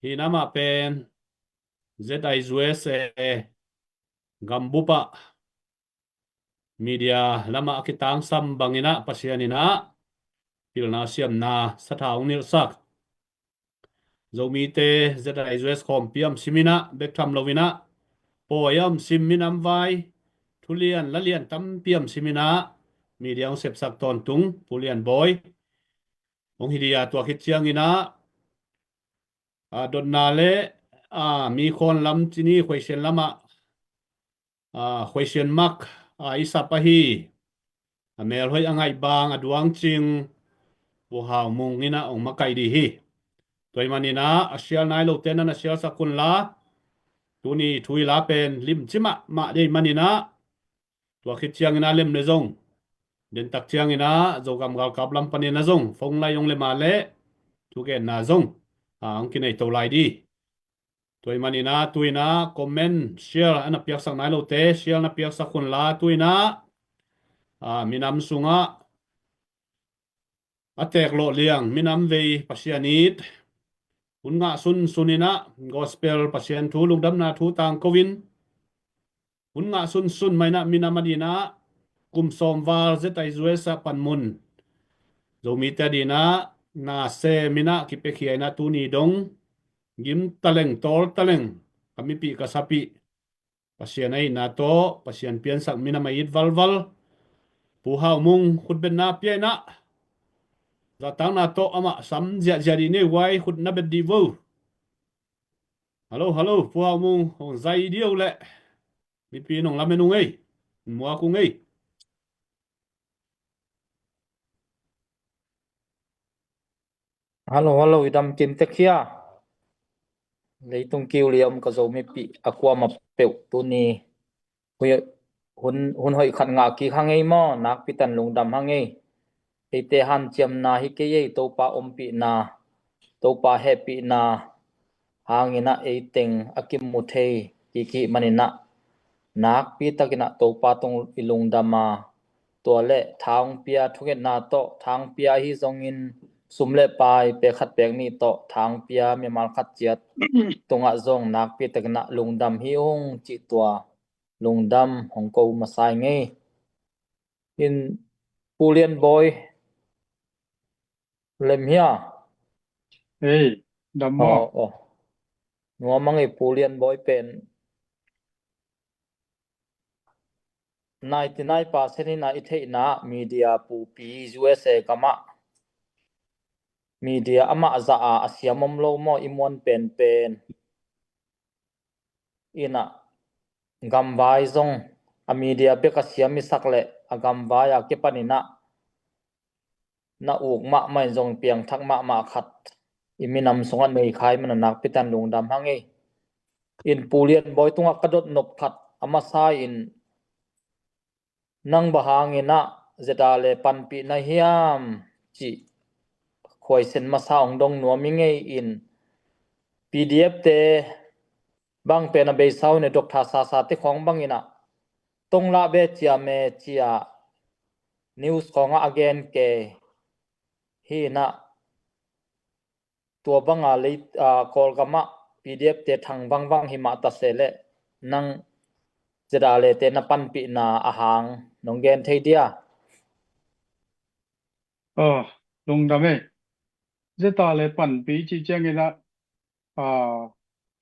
hi in ah amah pen Z I U S A gambup ah media lam ah a kitangsam bangin ah, Pasian in ah pilna siamna sathau hong nilhsak. Zomite Z I U S khawmpi a om sim in ah, bek tham lo in ah, pawi a om sim, minam vai, thu lian la lian tampi a om sim in ah, media hong sepsak tawntung Pu Lian Bawi hong hi dih a, tua khit ciangin ah, a, dotna le, a, mi khawn lam ci ni, Khuaisian lam ah, a, Khuaisian Mak, a, i sap ahi, a, melhoih a ngaih bang a duang cing Pu Hau Mung in ah hong makaih dih hi. Tua ahih manin ah a sial nai lote na na sialsak un la, tuni thu i la pen limci mahmah dih ahih manin ah, tua khit ciangin ah lem le zong, den tak ciangin ah Zogam galkap lam panin ah zong phone line hong lem a leh thugenna zong, a, hong kinei to lai dih. Tua ahih manin ah tu-in ah comment, share a na piaksak nai lote share na piaksak un la, tu-in ah, a, minam sungah a teek lawh liang, minam vei Pasian it, hun ngah sunsun in ah gospel, Pasian thu, lungdamna thu tangko in, hun ngah sunsun mah in ah minam adingin ah kum sawm val Z I U S A panmun Zomite adingin ah na sem in ah kipiakhia in ah, tuni dong gim taleng, tawl taleng, ka mipih ka sapih, Pasian a itna tawh Pasian piansak minam a it valval Pu Hau Mung khutbetna pia in ah, zahtakna tawh amah sam ziahziah dih ni, huai khut na bet dih vo. Halo, halo, Pu Hau Mung, hong zai dih uh leh mipi in hong lamen ung ei, muak ung ei. Halo, halo, i dam kim tek hia? Leitung kiu liam ka Zomipih a kuamah peuh, tuni hun, hun hoih khat ngah kik hang ei maw, nakpi takin lungdam hang ei. Eite hanciamna hi kei ei, Topa ompihna, Topa hehpihna hangin ah eiteng a kimu thei kik hih manin ah, nakpi takin ah Topa tung i lungdam a, tua leh tha hong pia, thungetna tawh tha hong pia ahi zongin, sum le pai pek khat pek nih tawh tha hong pia mimal khat ciat tungah zong nakpi takin ah lungdam hi ung cih tua lungdam hong ko masa ing ei. In Pu Lian Bawi lem hia? Ei, dam maw? Aw, aw. Nuam a ngei, Pu Lian Bawi pen ninety nine percent in ah i theihna media pupi U S A gamah media amah zah a a siam om lo maw, i muan penpen in ah gamvai zong a media bek a siam i sak leh a gamvai a kipan in ah na uk mahmah in zong piangthak mahmah khat i minam sungah nei kha ahih manin nakpi takin lungdam hang ei. In Pu Lian Bawi tungah ka dot nop khat a masa in, nang bang hangin ah Z R le panpih na hiam cih khuaisen masa hong dong nuam ing ei. In P D F te bang pen a beisa uh in, Doctor Sasa te khawng bangin ah tong lah ve ciam e ci-a news khawngah a gen kei hi in ah, tua banga lei, a, Kawlgamah P D F te thang vangvang hi mah ta se leh, nang Z R le te na panpihna a hang nong gen thei dia? Aw, lungdam ei. Z R le panpih cih ciangin ah, a,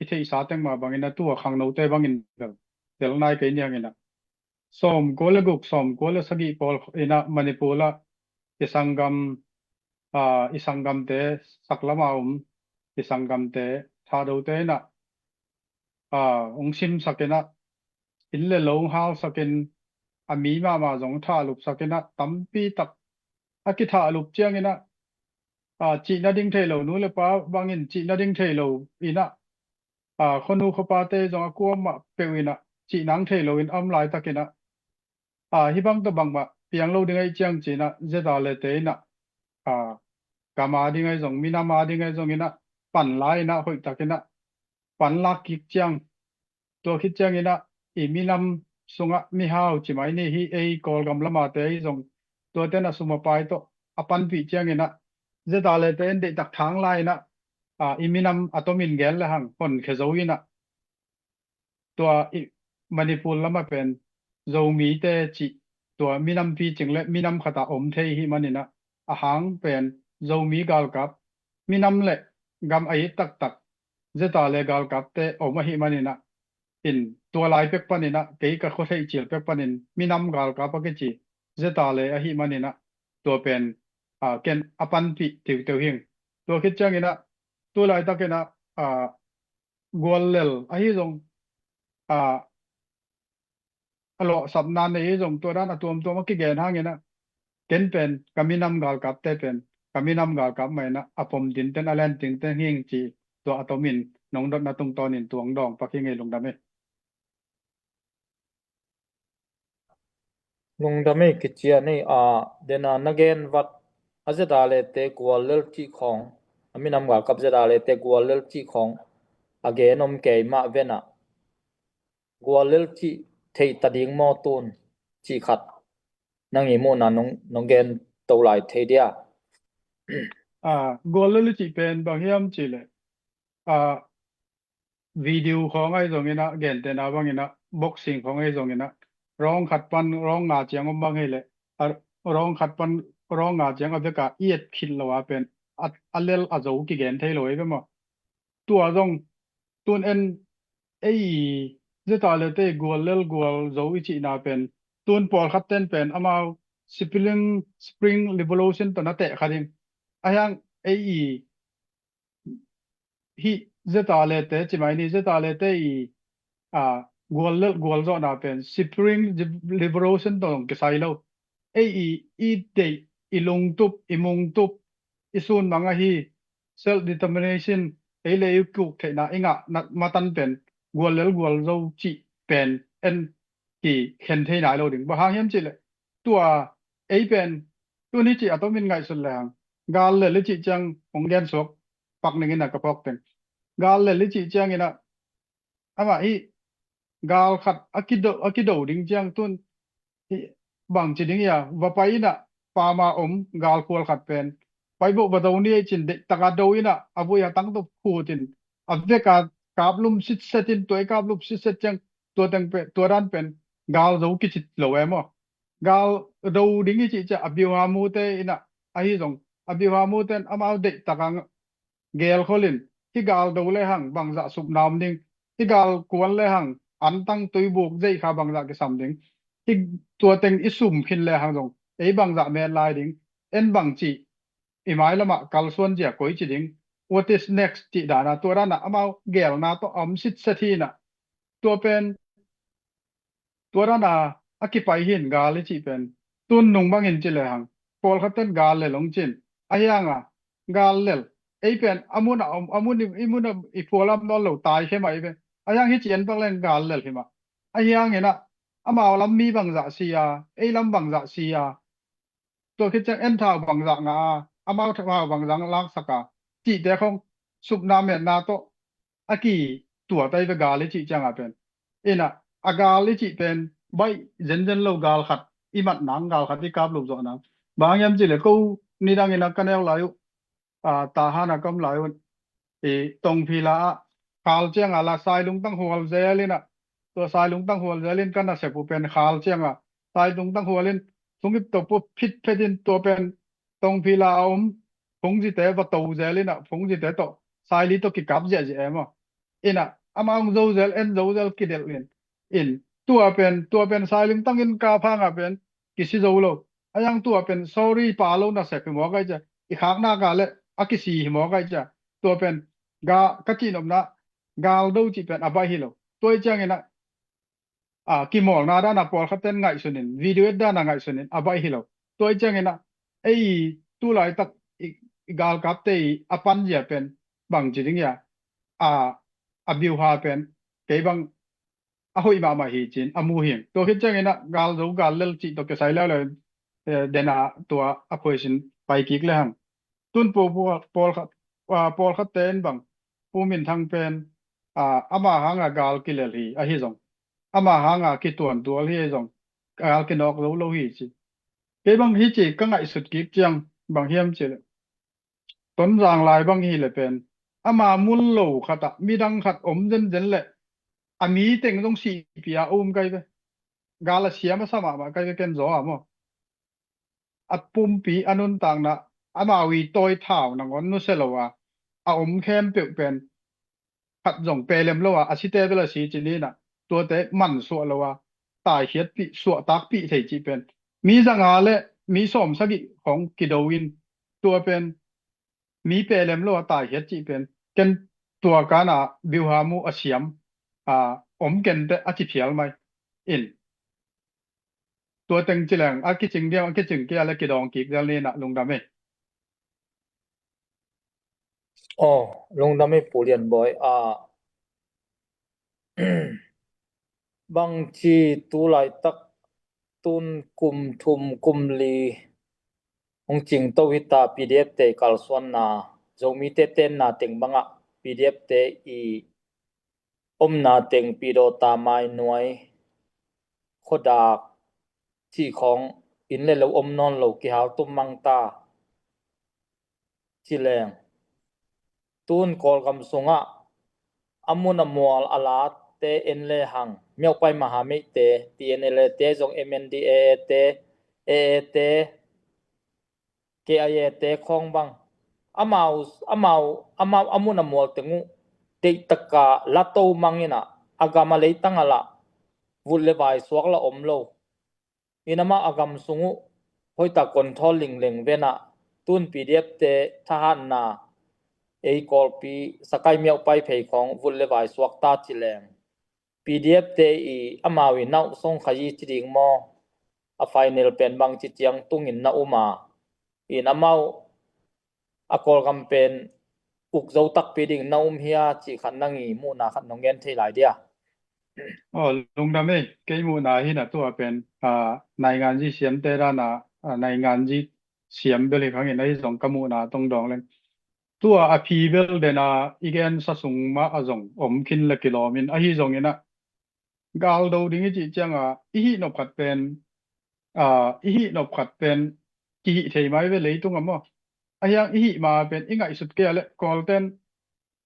i theihsa teng mah bangin ah, tua khangnote bangin bel tel nai kei niangin ah, sawmkua le guk, sawmkua le sagih pawl in ah Manipur ah i sanggam, a, i sanggamte, saklam a om i sanggamte, Thadote in ah, a, hong simsak in ah, inn le lo hong halsak in, a mi mahmah zong thahlupsak in ah, tampi tak a kithahlup ciangin ah, a, cih nading thei lo, nu le pa bangin cih nading thei lo in ah, a, khuanu khuapate zong a kuamah peuh in ah cih nang thei lo in a om laitakin ah, a, hih bang tawh bangmah piang lo ding ahih ciang ci-in ah ZRA-te in ah, a, gam a ding ahi zong, minam a ding ahi zongin ah, panla in ah, hoihtakin ah panlak kik ciang, tua khit ciangin ah, i minam sungah mihau ci mai ni, hih ei Kawlgam lamate ahi zong, tuate in ah sum a pai tawh a panpih ciangin ah, ZRA-te in deihtak thang la in ah, a, i minam a tomin gen le hang honkhia zo in ah, tua i Manipur lamah pen Zomite cih, tua minam picing le minam khatah om thei ahih manin ah, a hang pen Zomi galkap, minam le gam a it taktak ZRA galkapte om ahih manin ah, in tua lai pek panin ah, kei ka khuatheih cil pek panin minam galkap a kici ZRA ahih manin ah, tua pen, a, ken a panpih tiuteu hing. Tua khit ciangin ah, tu laitakin ah, a, guallel ahi zong, a, a lawhsapna nei ahi zong, tua dan a tuamtuam a kigen hangin ah, ken pen ka minam galkapte pen ka minam galkap mah in ah, a pom dinten, a len dinten hing ci, tua a tomin nong dotna tungtawnin tua hong dawng pak hi ing ei. Lungdam ei. Lungdam ei, kici a nei a, dena na gen vat a ZRA-te guallel cih khawng, a minam galkap ZRA-te guallel cih khawng a gen om kei mah ven ah, guallel cih theih ta ding maw tun cih khat nang i muhna nong, nong gen to lai thei dia? A, guallel i cih pen bang hiam cih leh, a, video khawng ahi zongin ah, gentehna bangin ah, boxing khawng ahi zongin ah, round khat pan round nga ciang om bang hi leh, a, round khat pan round nga ciang a vek a i et khit loh a pen, a, a lel a zo kigen thei lo ei ve maw. Tua zong tun en, ei ZRA-te guallel gualzo i cihna pen, tun pawlkhat ten pen amau Spring, Spring Revolution tawh na teh kha ding. A hiang ei i hih ZRA-te ci mai ni, ZRA-te i, a, guallel gualzawhna pen Spring Revolution tawh zong kisai lo. Ei i, i deih, i lungtup, i mungtup, i sunmang ahi self determination, ei le ei kuk theihna i ngah na matan pen guallel gualzo cih pen en kikhen thei nai lo ding. Bang hang hiam cih leh, tua ei pen tun hi cih a tomin ngaihsut le hang, gal lel i cih ciang hong gen suak pak ning in a ka phawk teng. Gal lel i cih ciangin ah, amah hih gal khat a kido, a kido ding ciang tun hih bangci ding hia, va pai in ah pama om gal khual khat pen pai boh va do ni ei cin, deih taka do in ah a vui a tang tawh khut in a vek a kaplum sitset in, tua i kaplum sitset ciang tua teng pen, tua dan pen gal zo kici lo e maw. Gal do ding i cih ciang a biuha mute in ah ahi zong, a biuha mute in amau deih taka gelkhol in, hih gal do le hang bangzah supna om ding, hih gal kuan le hang antang tuibuk zeih kha bangzah kisam ding, hih tua teng i sum khin le hang zong ei bangzah met lai ding, en bangci i mailamah kalsuan zia koici ding, what is next cih dana, tua dana amau gelna tawh a om sitset hi in ah, tua pen, tua dana a kipai hi in gal i cih pen. Tun nung bangin ci le hang, pawlkhat ten gal lel hong cin. A hiang a, gal lel, ei pen a mun a om, a mun i, i mun a i phual a om nawn lo, tai khe mah i pen. A hiang hi ci en pak leng gal lel hi mah. A hiang in ah, amau lam mi bangzah si a, ei lam bangzah si a, tua khit ciang en thau bangzah ngah a, amau thau bangzah laksak a, cihte khong supna metna tawh a kituat ai ve gal i cih ciang a pen. In ah, a gal i cih pen baih zenzen lo, gal khat i mat nang, gal khat i kaplup zawh nang. Bang hiam cih leh ko nidang in ah ka neu lai uh, a, Tahan a ka om lai un, i Tongphila ah khal ciang a la sailung tang hual zel in ah, tua sailung tang hual zel in ka nasep uh pen khal ciang a sailung tang hual in, sungip tawh pua phitphet in, tua pen Tongphila a om phungzite va to zel in ah, phungzite tawh saili tawh kikap ziahziah e maw. In ah, amah hong zo zel, en zo zel kidelh in, in tua pen, tua pen sailung tang in kap hang a pen kisi zo lo. A hiang tua pen sorry pa lo nasep hi mawk ai cia, i khakna ka le a kisi hi mawk ai cia. Tua pen ga, ka cihnopna, gal do cih pen a baih hi lo. Tua i ciangin ah, a, kimawlna dana pawlkhat ten ngaihsun in, video et dana ngaihsun in a baih hi lo. Tua i ciangin ah, ei tulaitak i, i galkapte i a panzia pen bangci ding ia, a, a biuha pen kei bang a hoih mahmah hi ci-in a mu hi. Tua khit ciangin ah gal zo gal lel cih tawh kisai leuleu in, eh, dena tua a phuaisin pai kik le hang. Tun pu pu pawlkhat, ah, pawlkhatte in bang Pu Min Thang pen, ah, ama hanga gal kilel hi ahi zong, ama hanga kituantual hi ahi zong, gal kinawk zo lo hi ci. Kei bang hi ci ka ngaihsut kik ciang bang hiam ci le, Tonzang lai bang hi le pen ama mun lo khat ah midang khat om zenzen le a mi teng zong sihpih a um kai ve. Gal a siam a sa mahmah kai ve ken zaw a maw. A pumpi a nuntakna amau i tawi thau nangawn nusia lo a, a om khempeuh pen khat zong pelem lo a, a site bel a si ci ni-in ah, tuate mansuah lo a, taikhiatpih, suahtakpih thei cih pen mi zanga le mi sawm sagih khawng kido in, tua pen mi pelem lo a taikhiat cih pen ken tua kana biuha mu a siam, a, om kenteh a ci phial mai in. Tua teng ci leng a kicing diam, a kicing kei a le kidawng kik zel ni-in ah, lungdam ei. Aw, lungdam ei Pu Lian Bawi. A, bangci tulaitak tun kum thum kum li hong cingto hita, P D F te i kalsuanna, Zomite tenna teng bangah P D F te i omna teng Pidawta, Mainuai, Khuadak cih khawng inn le lo om nawn lo, kihal tum mang ta ci leng, tun Kawlgam sungah a mun a mual a late en le hang, Myaukpai Mahameite, T N L A te zong, M N D A A te, A A te, K I A te khawng bang, amau, amau, amau a mun a mual teng uh deihtaka lato mang in ah, a gam a leitang a lah vut le vai suak la om lo in, amau a gam sung uh hoihtak control lingleng ven ah, tun P D F te thahatna ei Kawlpi Sakai Myaukpai phei khawng vut le vai suak ta ci leng, P D F te i amau i nauh song khayi ci ding maw, a final pen bangci ciang tungin na um a, in amau a Kawlgam pen uk zo takpi ding na um hia cih khat, nang i muhna khat nong gen thei lai dia? Aw, lungdam ei, kei muhna hi-in ah tua pen, a, nainganzi siamte dan a, a, nainganzi siam bel hi khang in, ahi zong ka muhna tong dawng leng, tua a phi bel dena i gensa sung mah a zong om khin le kilawm in, ahi zongin ah gal do ding i cih cianga i hih nop khat pen, a, i hih nop khat pen kihih thei mai ve leitung a maw. Ahi hang i hih ma pen i ngaihsut kei a le Kawlten,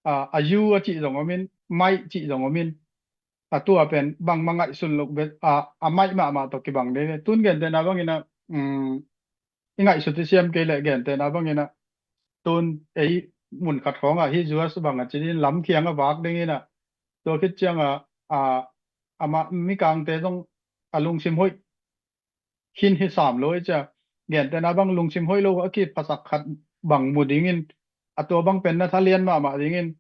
a, a yu a cih zong om in, maih cih zong om in, a tua pen bangmah ngaihsun loh bek a, a maih mahmah tawh kibang dei ve. Tun gentehna bangin ah, um, i ngaihsut i siam kei leh gentehna bangin ah, tun ei mun khat khawngah hih U S bang a ci ding, lamkhiang a vak dingin ah, tua khit ciangah, a, amah mikangte zong a lungsim hoih khin hi sam lo i cia. Gentehna bang lungsim hoih lo a kiphasak khat bang mu dingin, a tua bang pen na thalian mahmah dingin,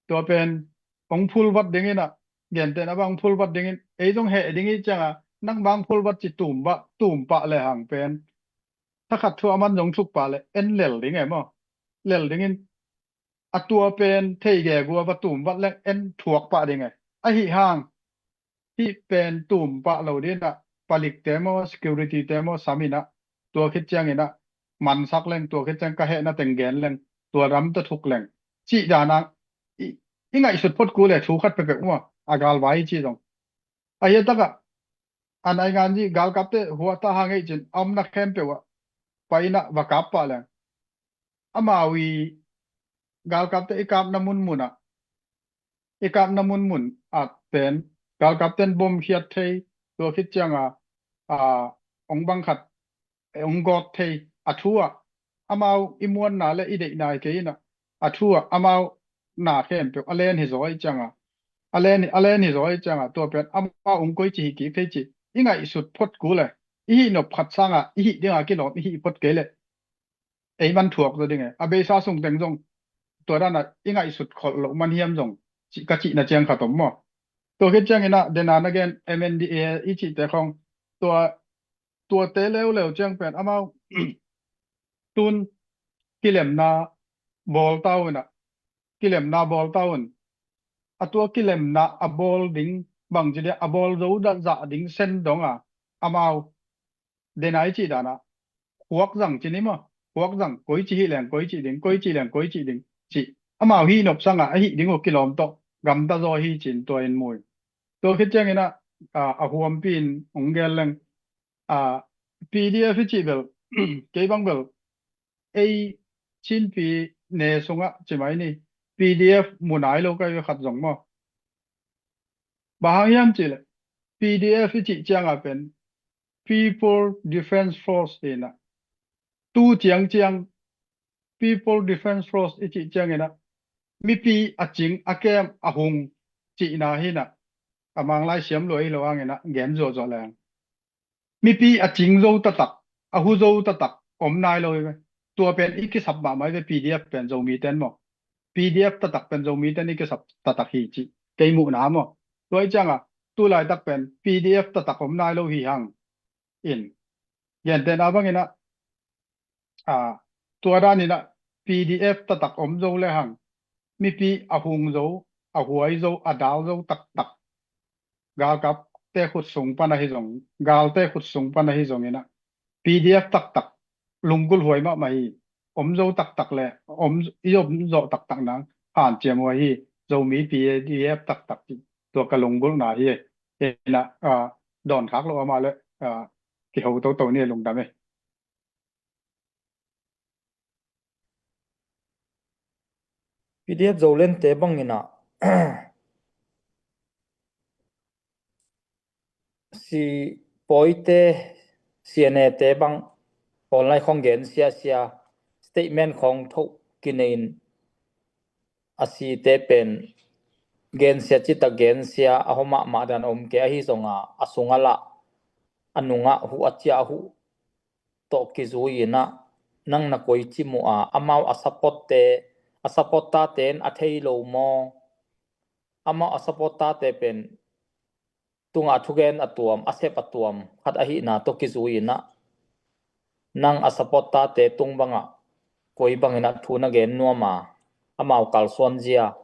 tua pen hong phulvat dingin ah, gentehna bang hong phulvat dingin, ei zong heh ding i cianga, nang bang phulvat ci tum pah, tum pah le hang pen thakhat thu a man zong thuk pah le en lel ding e maw. Lel dingin, a tua pen thei gegu a va tum vat leng en thuak pah ding e. Ahi hang hih pen tum pah lo dingin ah, palikte maw, security te maw, sam in ah, tua khit ciangin ah, mansak leng, tua khit ciang ka hehna teng gen leng, tua ram tawh thuk leng, cih dan a i, i ngaihsut phot kul e, thu khat pekpek maw, a galvai i ci zong. Ahi a takah a nainganzi galkapte huahta hang ei cin, a omna khempeuh ah pai in ah va kap pah leng, amau i galkapte i kapna munmun ah, i kapna munmun ah pen galkapten bom khiat thei, tua khit cianga, a, ong bang khat, e, ong gawt thei, a thu ah amau i muanna le i deihna hi kei in ah, a thu ah amau na khempeuh a len hi zaw i cianga, a len, a len hi zaw i cianga, tua pen amau ong koici hi kik thei ci i ngaihsut phot kul e. I hih nop khat sanga i hih dinga kilawm i hih phot kei leh ei man thuak zaw ding e. A beisa sung teng zong tua dana i ngaihsut kholh loh man hiam zong ci, ka cihna ciang khat om maw. Tua khit ciangin ah dena na gen M N D A A i cihte khawng, tua, tuate leuleu ciang pen amau Tun kilemna bawl ta un ah, kilemna bawl ta un. A tua kilemna a bawl ding bang ci dia a bawl zo dah zah ding sen dong a, amau denai cih dana khuak zang ci ni maw? Khuak zang, koi ci hi leng koi ci ding, koi ci leng koi ci ding ci. Amau hi nop sanga a hih ding uh kilawm tawh gamta zaw hi cin tua in mui. Tua khit ciangin ah, a, a huampi in hong gel leng, a, P D F i cih bel kei bang bel ei Chinpi ne sungah ci mai ni, P D F mu nai lo kai ve khat zong maw? Bang hang hiam cih leh P D F i cih ciangah pen People Defence Force hi na. Tu ciangciang People Defence Force i cih ciangin ah mipi a cing a kem a hung cihna hi na. A Manglai siam lua hi lo hangin ah gen zuahzuah leng mipi a cing zo taktak, a hu zo taktak om nai lo hi ve. Tua pen i kisap mahmah hi ve, P D F pen Zomi ten maw? P D F taktak pen Zomi ten i kisap taktak hi cih kei muhna maw? Tua hi ciangah tu laitak pen P D F taktak om nai lo hi hang in. Gentehna bangin ah, a, tua danin ah P D F taktak om zo le hang mipi a hung zo, a huai zo, a dal zo taktak galkapte khut sung pan ahi zong, galte khut sung pan ahi zongin ah P D F taktak lunggulh huai mahmah hi. Om zo taktak le om, i om zawh taktak nang hanciam huai hi. Zomi P D F taktak cih tua ka lunggulhna hi. Hi na, a, dawn khak lo amah le, a, kiho toto ni, lungdam e. P D F Zoland te bangin ah si pawite, C N A te bang online khong gen siasia, statement khong thoh kinei in a site pen gensia cita gensia a hom mahmah dan om kei ahi zonga a sungah lah a nungah huh a ciah a huh tawh kizui in ah nang na koi ci mu a, amau a support te, a support tate in a thei lo maw? Amau a support tate pen tungah thugen a tuam, a sep a tuam khat ahihna tawh kizui in ah nang a support tate tung bangah koi bangin ah thu na gen nuam a, amau kalsuan zia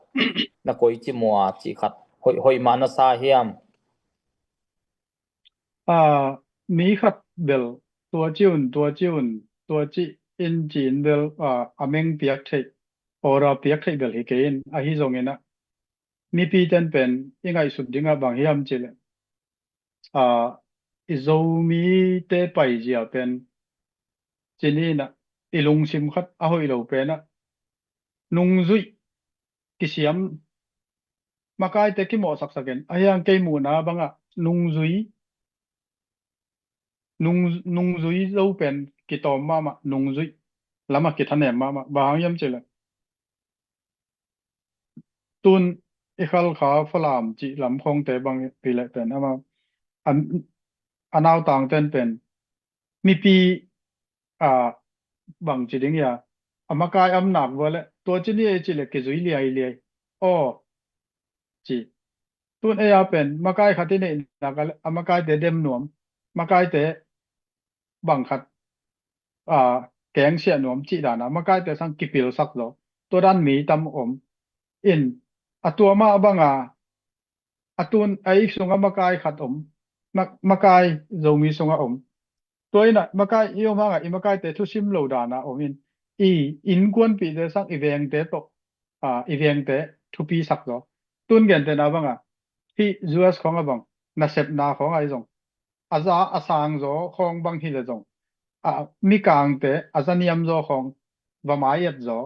na koi ci mu a cih khat hoih, hoih mah na sa hiam? A, mi khat bel tua ci un, tua ci un, tua ci in ci in bel, a, a meng piak theih, order piak theih bel hi kei in, ahi zongin ah mipi ten pen i ngaihsut dingah bang hiam cih leh, a, i Zomite paizia pen ci ni in ah i lungsim khat a hoih lo pen ah nungzuih kisiam, makaite kimawhsaksak in, ahi hang kei muhna bangah nungzui, nung, nungzui zo pen kitawm mahmah, nungzuih lamah kithanem mahmah. Bang hang hiam cih leh tun i Khalkha, Falam cih lam khongte bang pi leh pen amah, a, a nautang ten pen mipi, a, bang ci ding hia, a makai om nak vua leh tua ci ni ei cih leh kizui liailiai. Aw ci. Tun ei a pen makai khat i neih nak a leh a makaite dem nuam, makaite bang khat, a, kengsiah nuam cih dana makaite sang kipilsak zaw. Tua dan mi tam om in, a tua mah banga a tun a ik sungah makai khat om, ma-, makai Zomi sungah om. Tua in ah makai i om hangah i makaite thusim lo dana om in, i innkuanpihte sang i vengte tawh, a, i vengte thupisak zaw. Tun gentehna bangah hih U S khong a bang nasepna khong ahi zong, a za a sang zaw khong bang hi leh zong, a, mikangte a za niam zaw khong va mai-et zaw,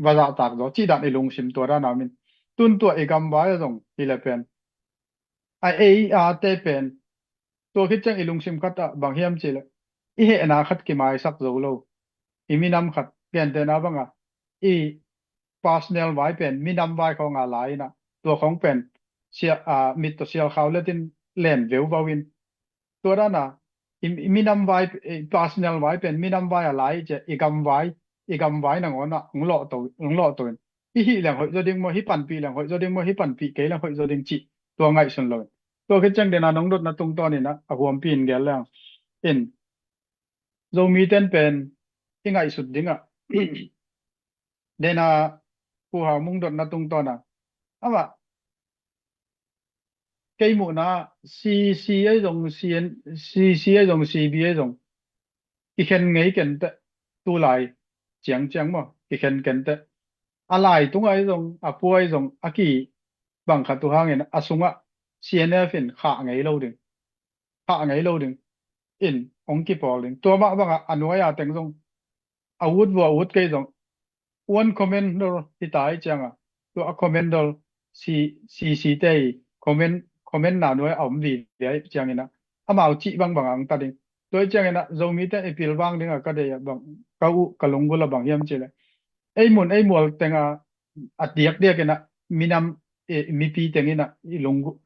va zahtak zaw cih dan i lungsim tua dan a om in. Tun tua i gamvai a zong hi leh pen a ei a te pen tua khit ciang i lungsim khat ah bang hiam cih leh i hehna khat kimaisak zo lo. I minam khat gentehna bangah i personal vai pen minam vai khong a lai in ah tua khong pen sia, a, mit tawh sial khau letin len veuvau in, tua dana i, i minam vai, i personal vai pen minam vai a lai cia i gam vai, i gam vai nangawn ah hong lawhto, hong lawhto in, i hih leng hoih zaw ding maw, i panpih leng hoih zaw ding maw, i panpih kei leng hoih zaw ding cih tua ngaihsun lo in. Tua khit ciang dena nong dotna tungtawn in ah a huampi in gel leng in, Zomi ten pen i ngaihsut dingah, dena Pu Hau Mung dotna tungtawn a, amah kei muhna CC ahi zong, CN, CC ahi zong, CB ahi zong, kikhen ngei kenteh, tulai ciangciang maw, kikhen kenteh. A lai tunga ahi zong, a pua ahi zong, a ki bang khat uh hangin a sungah CNF in khah ngei lo ding, khah ngei lo ding in hong kipawl ding. Tua mah bangah a nuai a teng zong, a ut vua ut kei zong, one commander hi ta ih cianga, tua a commander C, CC te i command, command na nuai a om vive ih ciangina, amau cih bangbang ang ta ding. Tua ih ciangina Zomite i pilvang dinga ka deih a bang, ka uh, ka lunggulh a bang hiam cihleh, ei mun ei mual tenga a diakdiakina minam, eh, mipi tengina i lunggulh,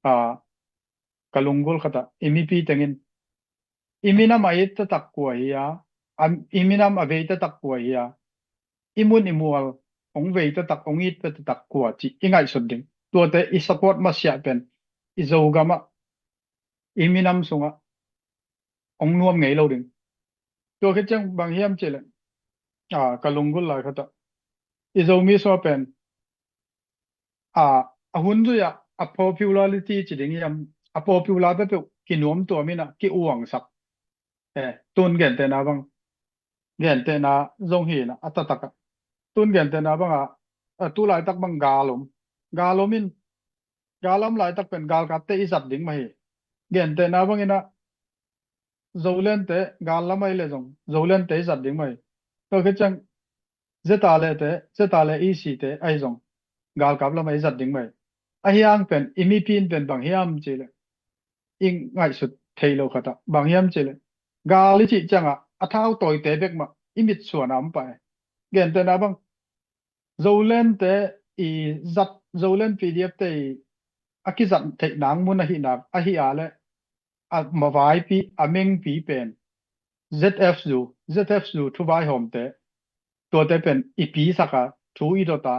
a, ka lunggulh khatah i mipi tengin i minam a it taktak kua hi a, a, i minam a vei taktak kua hi a, i mun i mual hong vei taktak, hong it taktak kua cih i ngaihsut ding. Tuate i support masiah pen i Zogamah i minam sungah hong nuam ngei lo ding. Tua khit ciang bang hiam cihleh, a, ka lunggulh lai khatah i Zomi sungah pen, a, a hun zui-ah a popularity ci ding hiam, a popular peuhpeuh kinuamtuam inah kiuangsak. Eh, tun gentehna bang, gentehna zong hi inah a taktakah, tun gentehna banga, a, tu laitak bang gal om, gal om in, gal om laitak pen galkapte i zat ding mah hi. Gentehna bangin ah Zolente gal lam ahi le zong Zolente i zat ding mah hi. Tua khit ciang Zeta le te, Zeta le EC te ahi zong galkap lamah i zat ding mah hi. Ahi hang pen i mipi in pen bang hiam cihleh, i ngaihsut thei lo khatah bang hiam cihleh, gal i cih ciangah a thautawite bek mah i mitsuan a om pah e. Gentehna bang, Zolente i zat, Zolen PDF te i a kizat theih nang mun ahih nak, ahih a le a mavaipi, a mengpi pen ZF zu, ZF zu thuvaihawmte, tuate pen i pisak a, thu i dot a,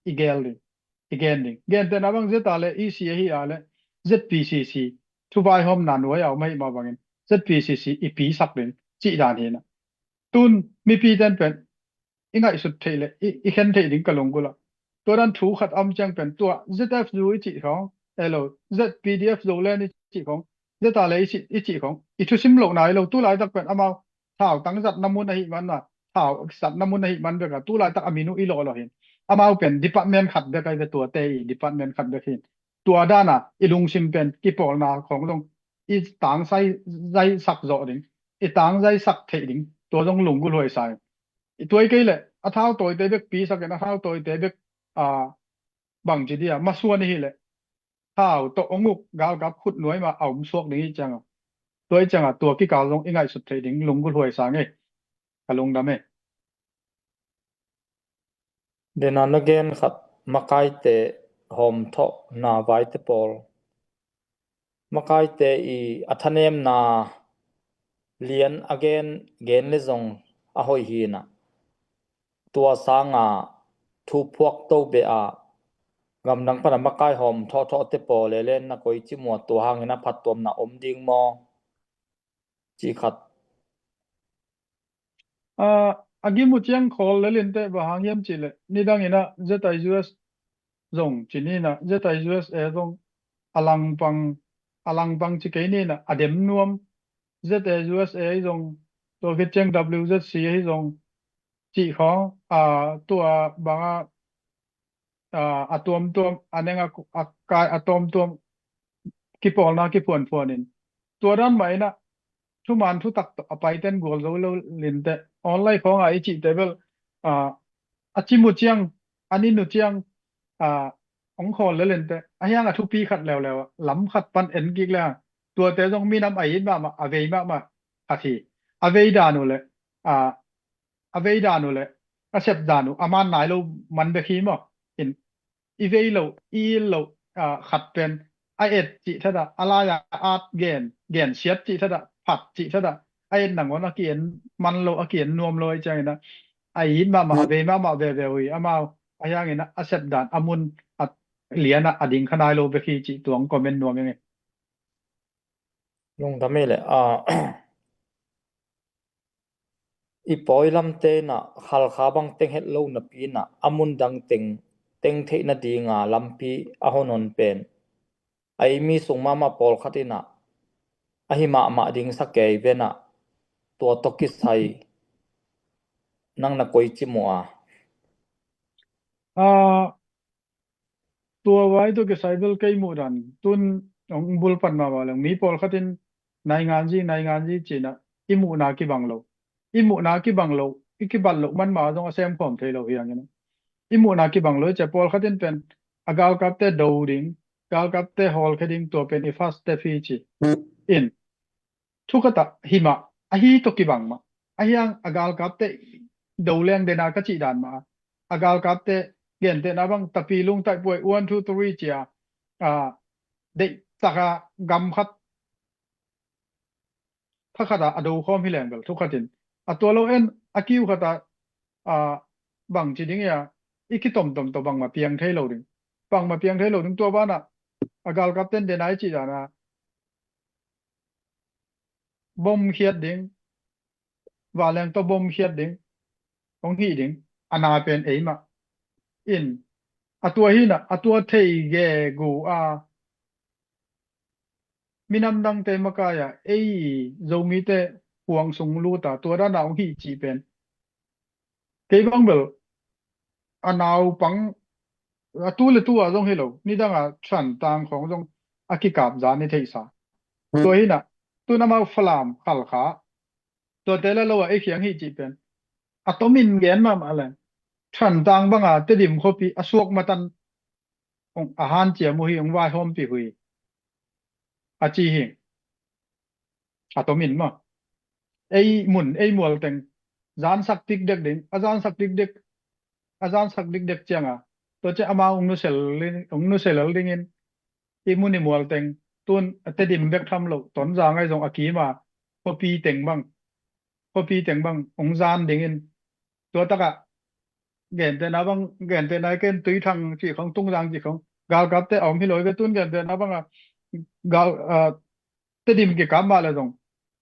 i gel ding, i gen ding. Gentehna bang Zeta le EC ahih a le ZPCC thuvaihawmna nuai a om ahih mah bangin ZPCC i pisak ding cih dan hi inah. Tun mipi ten pen i ngaihsut theih le i, i khen theih ding ka lunggulh ah. Tua dan thu khat a om ciang pen tua ZF zu i cih khawng, elo, ZPDF Zolen i cih khawng, Zeta le i cih, i cih khawng i thusim loh nai lo. Tu laitak pen amau thau tang zatna mun ahih man a, thau zatna mun ahih man bek a, tu laitak a min uh i lawh lawh hin. Amau pen department khat bek ahi ve, tuate i department khat bek hin. Tua dana i lungsim pen kipawlna khawng zong i tangzai, zaisak zawh ding, i tangzaisak theih ding, tua zong lunggulh huai sa in. I tuai kei leh a thautawite bek pisak in, a thautawite bek, a, bangci dia masuan i hi leh, thau tawh hong uk galkap khut nuai mah a om suak ding i cianga, tua i cianga tua kikal zong i ngaihsut theih ding lunggulh huai sa ngei. Ka lungdam e. Dena na gen khat, makaite hawmthawhna vaite pawl, makaite i a thanemna lian a gen, gen le zong a hoih hi inah, tua sanga thu phuak to beh a, gamdang pana makai hawm thawhthawhte pawl le lenna koici mua, tua hangin a phattuamna om ding maw? Cih khat. A, a gim uh ciang khawl lelin teh, bang hang hiam cihleh, nidang inah ZIUS zong ci ni inah, ZIUSA zong a langpang, a langpang ci kei ni inah, a dem nuam, ZAUSA ahi zong, tua khit ciang WZC ahi zong, cih khawng, a, tua banga, a, a tuamtuam, a neng a, a kai, a tuamtuam kipawlna kiphuanphuan in, tua dan mah inah thuman thutak tawh a paiten gual zo lo lin teh, online khawnga i cihte bel, a, a cim uh ciang, a nin uh ciang, a, hong khawl lelin teh, a hiang a thupi khat leuleu ah lam khat pan en kik le hang, tuate zong minam a it mahmah, a vei mahmah khat hi. A vei dan uh le, a, a vei dan uh le a sep dan uh a man nai lo man bek hi maw? In, i vei lo, i it lo, a, khat pen a et cih thadah, a lai-a at gen, gensiat cih thadah, phat cih thadah, a et nangawn a ki-en man lo, a ki-en nuam lo ahi ciangin ah, a it mahmah, a vei mahmah veve uh hi. Amau a hiangin ah a sep dan, a mun a lian ah a ding kha nai lo bek hi cih tuang comment nuam ing e. Lungdam e le, a, I pawi lamte inah Halkha bang teng het lo napi inah a mun dang teng teng theih nadinga lampi a hon hon pen a ei mi sung mahmah pawlkhat inah a hi mahmah ding sa kei venah tua tawh kisai nang na koici muh a? Ah, tua vai tawh kisai bel kei muh dan tun hong bulphuh mahmah leng mi pawlkhat in nainganzi nainganzi cinah i muhna kibang lo. I muhna kibang lo, i kibat loh manmah zong a semkhawm thei lo hi hangin i muhna kibang lo i cia pawlkhat in pen a galkapte do ding, galkapte hawlkhia ding tua pen i first step hi ci. In thukhatah hi mah, ahi tawh kibang mah. Ahiang a galkapte do leng dena ka cih dan mah a, a galkapte gentehna bang tapi lungtaih puai one two three cia a deihtaka gam khat thakhatah a do khawm hi leng bel thukhatin a tua lo en a kiu khatah a bangci ding ia i kitomtom tawh bangmah piang thei lo ding, bangmah piang thei lo ding tua banah a galkapten dena i cih dana bom khiat ding, vanleng tawh bom khiat ding hong hih ding a na pen ei mah. In a tua hinah a tua thei gegu a minam dangte makaia ei Zomite puang sung luta tua dana hong hih cih pen kei bang bel a naupang a tu le tu a zong hi lo, nidanga Thantlang khawng zong a kikap zan i theihsa. Tua hinah tun amau Falam, Halkha tuate la lo a ei khiang hih cih pen a tomin gen mahmah leng Thantlang banga Tedim khuapi a suak matan a hanciam uh hi, hong vaihawmpih uh hi a ci hi. A tomin maw, ei mun ei mual teng zansak dikdek ding, a zansak dikdek, a zansak dikdek cianga tua cia amau hong nusel, hong nusel dingin i mun i mual teng tun a Tedim bek tham lo Tonzang ahi zong a kima khuapi teng bang, khuapi teng bang hong zan dingin tua takah gentehna bang, gentehna i ken Tuithang cih khong, Tungzang cih khong galkapte a om hi lo i ve tun gentehna banga gal, ah, Tedim kikap mah le zong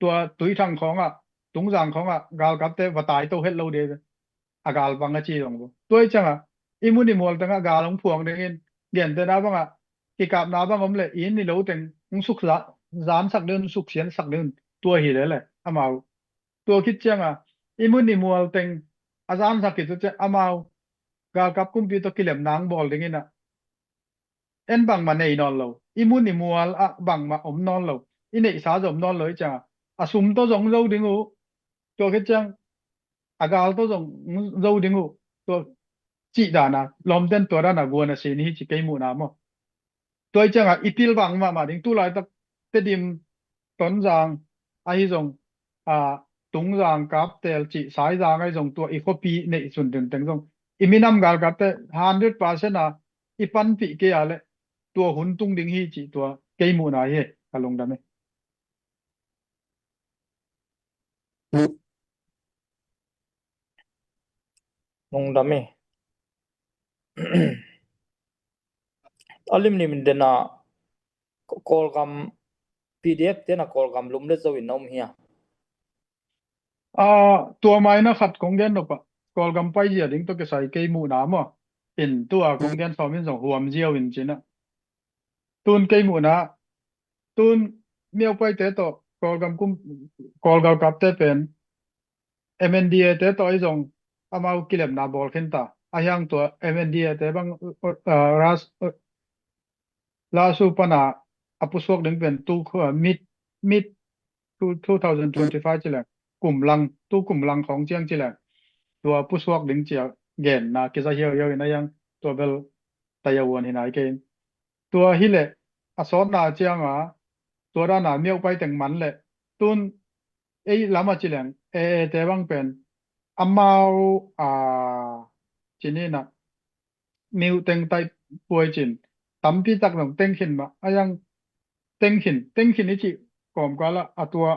tua Tuithang khawngah, Tungzang khawngah galkapte va tai to het lo ding a gal bang a ci zong tua i ciangah i mun i mual tengah gal hong phuang dingin gentehna bangah kikapna bang om le i inn i lo teng hong suk za-, zansak ding un, suk siansak ding un tua hi lele amau. Tua khit cianga i mun i mual teng a zansak khit uh ciah amau galkap kumpi tawh kilemna ang bawl dingin ah en bangmah nei nawn lo, i mun i mual ah bangmah om nawn lo, i neihsa zom nawn lo i cianga a sum tawh zong zo ding uh, tua khit ciang a gal tawh zong zo ding uh, tua cih dana lawmten tua dana guan a sin hi ci kei muhna maw. Tua i cianga i pilvang mahmah ding tu laitak Tedim, Tonzang ahi zong a Tungzang, Kaptel cih Saizang ahi zong tua i khuapi neih sun tenteng zong i minam galkapte hundred percent a i panpih kei a le tua hun tung ding hi cih tua kei muhna hi. Ka lungdam hi. Lungdam hi. A limlim dena Kawlgam P D F tena Kawlgam lum le zo in na um hi a? A, tua maina khat kong gen nop ah Kawlgam paizia ding tawh kisai kei muhna maw, in tua kong gen sawm in zong huam ziau in cinah tun kei muhna tun Myopaite tawh Kawlgam kum, Kawlgalkapte pen M N D A te tawh ahi zong amau kilemna bawl khinta a hiang tua M N D A te bang, uh, ras, uh, lasu pana a pusuak ding pen tu, uh, mid, mid two thousand twenty-five cileng kum lang, tu kum lang khawng ciang cileng tua pusuak ding cia genna kiza hiauhiau in a hiang tua bel taya uan hi nai kei. Tua hileh a sawtna cianga tua dana Myopai teng man leh tun ei lama cileng A A te bang pen amau a cininah miu teng taih puai cin tampi tak zong tengkhin mah a yang tengkhin, tengkhin i cih kawmkalah a tua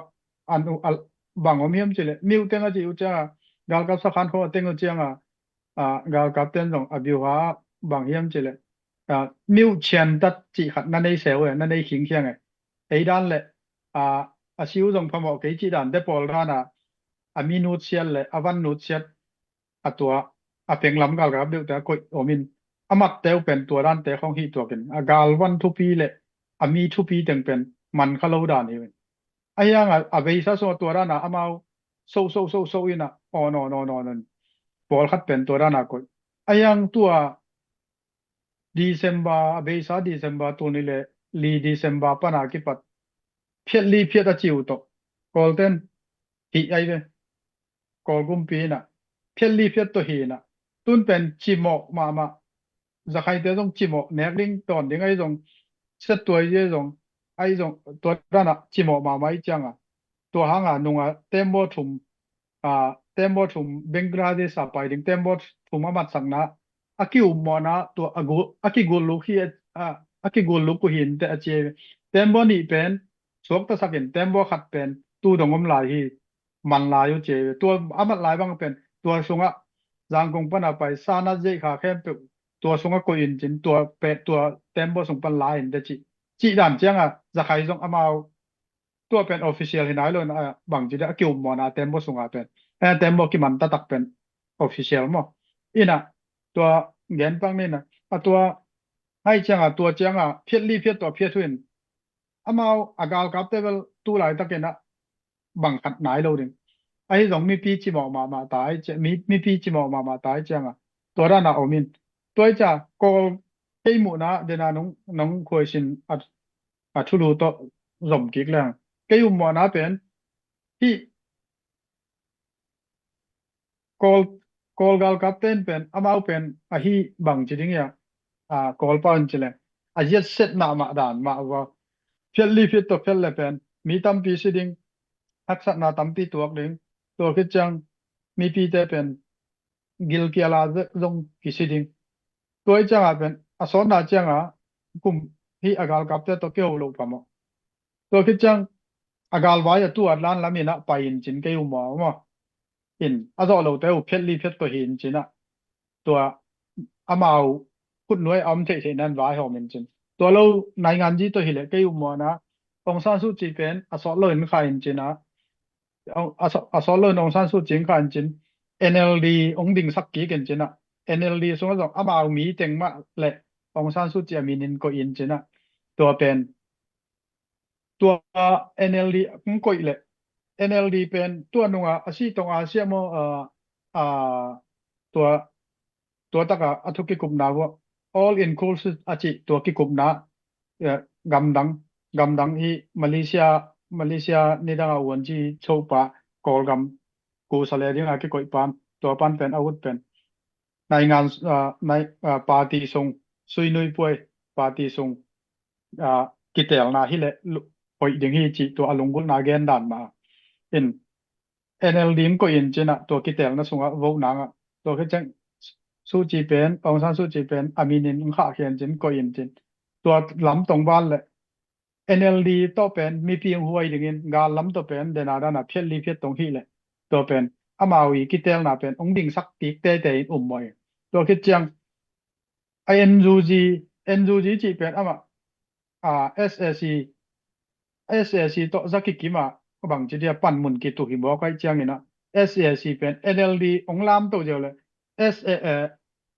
an uh a bang om hiam cileh miu teng a cih uh cianga galkap sakhan kho a teng uh cianga a galkap ten zong a biuha bang hiam cileh a miu ciantat cih khat na nei seu e, na nei khingkhiang e. Ei dan le a a siu zong phamawh kei cih dan te pawl dana a mi nutsiat le a van nutsiat, a tua a penglam galkap deuhte a koih om in, a matte uh pen tua dante khong hih tuakin a galvan thupi le a mi thupi teng pen man kha lo dan hi uh in. A hiang a, a beisa sung a tua dana amau so so so so ina on on on on on pawlkhat pen tua dana koih. A hiang tua December, a beisa December, tuni le li December pana kipat phiat li phiat a ciu tawh Kawlten hih ai ve. Kawl gumpi ina phiat li phiat tawh hi ina, tun pen cimawh mahmah. Zakhaite zong cimawh, nek ding tawn ding ai zong, set tuai ai zong, ai zong tua dana cimawh mahmah i cianga, tua hanga nunga tembaw thum, a, tembaw thum Bangladesh a pai ding tembaw thum a matsakna a kiummawhna tua a gu-, a kigulluk hi a, a kigulluk uh hi inteh a ci. Tembaw nih pen suaktasakin tembaw khat pen tu dong om lai hi, man lai uh ci. Tua a mat lai bang pen tua sungah Zangkong pana pai sana zeikha khempeuh tua sungah koih in cin, tua pe, tua tembaw sung pan lai inteh ci. Cih dan cianga Zakhai zong amau tua pen official hi nai lo in, a, bangci dia a kiummawhna tembaw sunga pen, eh, tembaw kiman taktak pen official maw? Ina tua gen pak nina, a tua hai cianga, tua cianga phiat li phiat tawh phiat huin, amau a galkapte bel tu laitakin a bang khat nai lo ding. Ahi zong mipi cimawh mahmah ta ai cia, mi, mipi cimawh mahmah ta ai cianga tua dana om in. Tua ai cia Kawl kei muhna dena nong, nong khuaisin a, a thulu tawh zom kik leng. Kei ummawhna pen hih Kawl, Kawl galkapten pen amau pen ahi bangci ding ia, a, Kawl pau in ci leng a ziatsetna mah dan mah va. Phiat li phiat tawh phiat le pen mi tampi si ding, haksatna tampi tuak ding. Tua khit ciang mipite pen gilkiala ze-, zong kisi ding. Tua i cianga pen a sawtna cianga kum hih a galkapte tawh kiho lo pamawh. Tua khit ciang a galvai a tu a lan lam ina pai in cin kei ummawh maw? In a zawh lote uh phiat li phiat tawh hi in cina tua amau khutnuai a om theihtheih nan vaihawm in cin. Tua lo nainganzi tawh hileh kei ummawhna Aung San Suu Kyi pen a sawt lo in kha in cina, a, a, a sawt lo in Aung San Suu Kyi in kha in cin, N L D ong dingsak kik in cina, N L D sungah zong amau mi teng mah le Aung San Suu Kyi a minin koih in cina, tua pen, tua N L D ong koih le N L D pen tua nunga a si tong a siam aw, a, a, tua tua taka a thu kikupna uh all inclusive a cih tua kikupna, eh, gamdang, gamdang hi Malaysia, Malaysia nidanga uanci chopa Kawlgam kusa le dinga kikoih pan, tua pan pen a ut pen naingan, ah, nai, ah, party sung, suinui puai party sung, ah, kitelna hileh lu-, hoih ding hi cih tua a lunggulhna gen dan mah in N L D in koih in cina tua kitelna sungah vote nangah tua khit ciang Suu Kyi pen, Aung San Suu Kyi pen a minin ong khahkhia in cin koih in cin. Tua lam tong val le N L D tawh pen mipi ong huai dingin gal lam tawh pen dena dana phiat li phiat tong hileh tua pen amau i kitelna pen ong dingsak kik teitei in um mawh in. Tua khit ciang a N U G, N U G cih pen amah, a, S A C, S A C tawh za kikim a bangci dia panmun kituh hi mawk ai ciangin a S A C pen N L D ong lamto ziau le S A, a,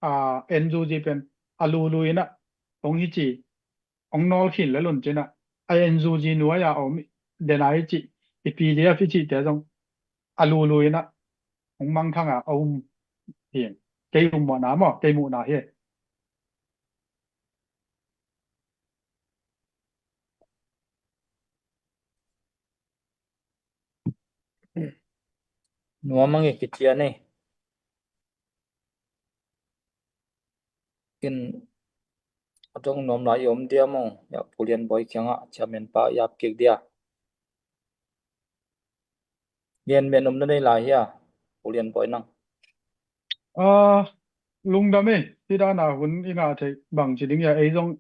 a, N U G pen a lulu in a ong hi ci, ong nawl khin le lun cin a, a N U G nuai a om dena hi ci, i P D F hi cihte zong a lulu in a ong mangthang a a um hi. Kei ummawhna maw, kei muhna hi. Nuam ang i kician ei. In a dong nuam lai i om dia maw? Ya, Pu Lian Bawi kiangah chairman pa i ap kik dia. Lian men om na nei lai hia, Pu Lian Bawi nang? Ah, lungdam ei, hih dana hun i ngah theih bangci ding ia, ei zong,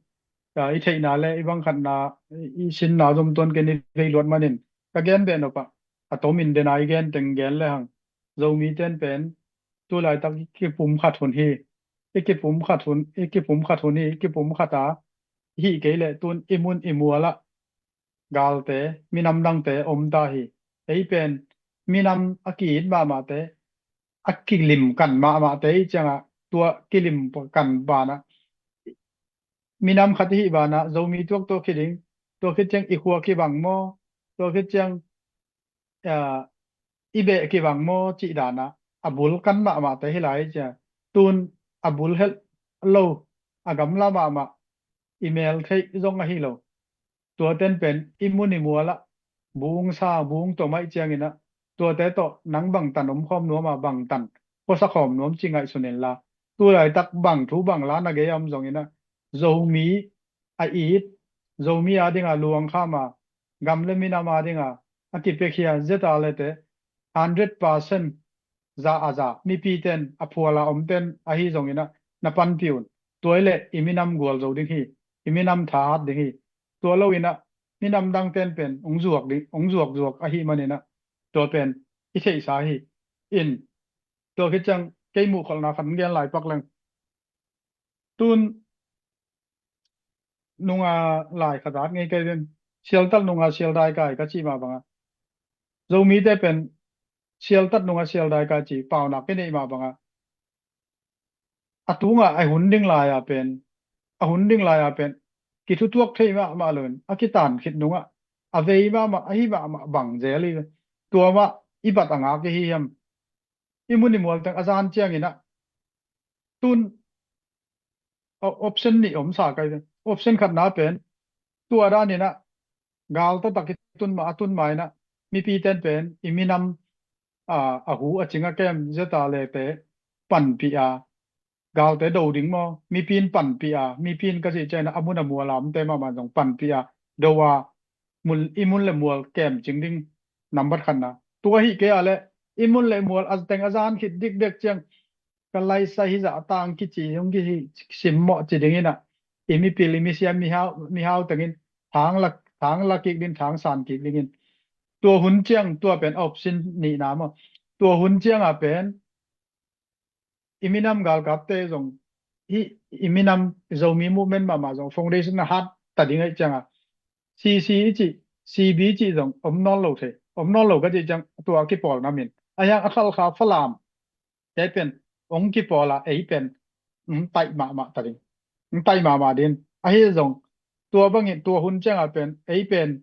ah, i theihna le i bangkhatna, i, i sinna zom tuan ken i vei luat manin ka gen beh nopah a tomin dena i gen teng gen le hang. Zomiten pen tu laitak i kipum khat hun hi, i kipum khat hun, i kipum khat hun hi, i kipum khat a, hih kei le tun i mun i mual ah galte, minam dangte om ta hi. Ei pen minam a ki-it mahmahte, a kilim kan mahmahte i ciangah, tua kilim kan banah minam khat i hih banah Zomi tuaktuak hi ding, tua khit ciang i khua kibang maw, tua khit ciang, ah, i beh kibang maw cih danah a bul kan mahmahte hi lai i ciang, tun a bul helh lo, a gamla mahmah, i mel theih zong ahi lo. Tuaten pen i mun i mualah bung sa bung tom aih cianginah, tuate tawh nang bangtan om khawm nuam a, bangtan khuasa khawm nuam ci ngaihsun inla, tu laitak bang thu bang la na gei a om zonginah, Zomi a it, Zomi a dinga luangkham a, gam le minam a dinga a kipiakhia zeta lete hundred percent za a za, mipiten a phuala omten ahi zonginah na panpih un. Tua i leh i minam gualzo ding hi, i minam thahat ding hi. Tua loinah minam dangten pen hong zuak ding, hong zuakzuak ahi maninah, tua pen i theihsa hi. In, tua khit ciang kei muhkholhna khat gen lai pak leng. Tun nunga lai khat at ngei kei ven. Sialtat nunga sialdai kai ka cih mah banga, Zomite pen sialtat nunga sialdai kai ci paunak i neih mah banga, a tungah a hun ding lai-a pen, a hun ding lai-a pen kithutuak thei mahmah loin a kitan khit nungah a vei mahmah, ahi mahmah bang zel i, tua mah i bat a ngak i hi hiam? I mun i mual teng a zan cianginah tun, a, option nih om sa kai ve. Option khatna pen, tua daninah gal taktak i tun ma, a tun ma inah mipiten pen i minam, a, a hu a cing a kem zeta lete panpih a, galte do ding maw, mipin panpih a, mipin ka cih cianginah a mun a mual a omte mahmah zong panpih a, do a, mun, i mun le mual kemcing ding nambat khatna. Tua hi kei a leh i mun le mual a teng a zan khit dikdek ciang, ka laisa hizah a tang kici hong kihi simmawh ci dinginah, i mipil i misiam mihau, mihau tengin thang la, thang la kik ding, thang san kik dingin. Tua hun ciang, tua pen option nihna maw. Tua hun cianga pen i minam galkapte zong, hi, i minam Zomi movement mahmah zong foundation a hat ta ding aih cianga, C C i cih, C B i cih zong om nawn lo thei. Om nawn lo ka cih ciang tua kipawlna min. A hiang a Khalkha Falam te pen hong kipawl a, ei pen hong taih mahmah ta ding. Hong taih mahmah ding. Ahi zong tua bangin tua hun cianga pen ei pen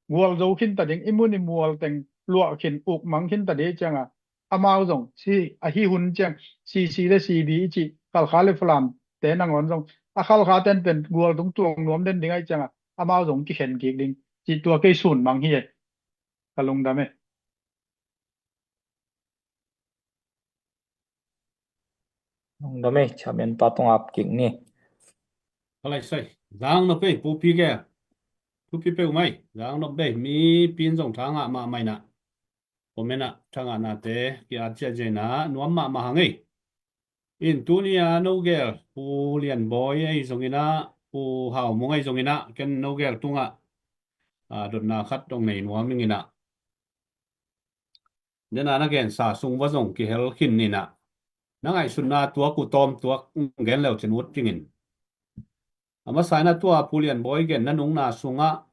gualzo khin ta ding, i mun i mual teng luah khin, ukmang khin ta ding cianga, amau zong si, ahi hun ciang C C le C B i cih Khalkha le Falam te nangawn zong, a Khalkha ten pen gual tung tuang nuam den ding aih cianga amau zong kikhen kik ding cih tua kei sun mang hi e. Ka lungdam e. Lungdam e, chairman pa tungah ap kik ni. Ka lai sai. Zang nop e, Pu Pi ke. Pu Pi peuh mai. Zang nop e, mipin zong thangah mahmah inah. Comment ah thangahnate ki-at ciahciah inah nuam mahmah hang ei. In tuni-a no gel Pu Lian Bawi ahi zonginah, Pu Hau Mung ahi zonginah, ken no gel tungah, a, dotna khat dong nei nuam inginah. Dena na gensa sung va zong kihel khin inah, na ngaihsutna tuak uh tawm tuak gen leu cin ut dingin. A masa inah tua Pu Lian Bawi genna nungna sungah,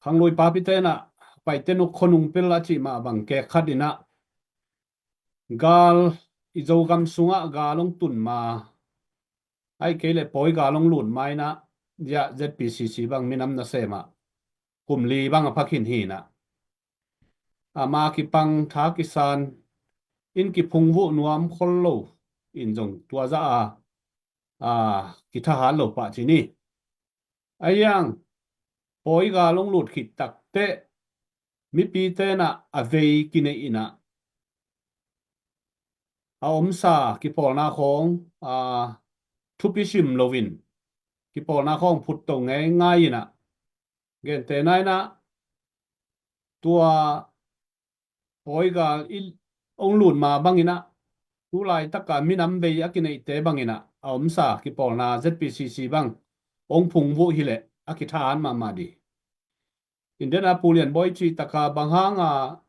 khanglui papite inah Paite nung khonung pel a cih mah bang kek khat inah, gal, i Zogam sungah gal hong tun ma, ahih kei leh pawi gal hong lut ma inah, ziah Z P C C bang minam nasem ah kum li bang a pha khin hi inah, ama kipang, tha kisan, inn kiphungvuh nuam khol lo in zong tua zah a, a, kithahat lo pah ci ni. A hiang, pawi gal hong lut khit takteh mipite inah a vei kineih inah, a omsa kipawlna khawng, a, thupi sim loin kipawlna khawng phutto ngeingai inah, gentehna inah tua pawi gal i hong lut ma bang inah, tu laitaka minam vei a kineihte bang inah a omsa kipawlna Z P C C bang hong phungvuh hileh a kithahat mahmah ding. In dena Pu Lian Bawi cih taka bang hanga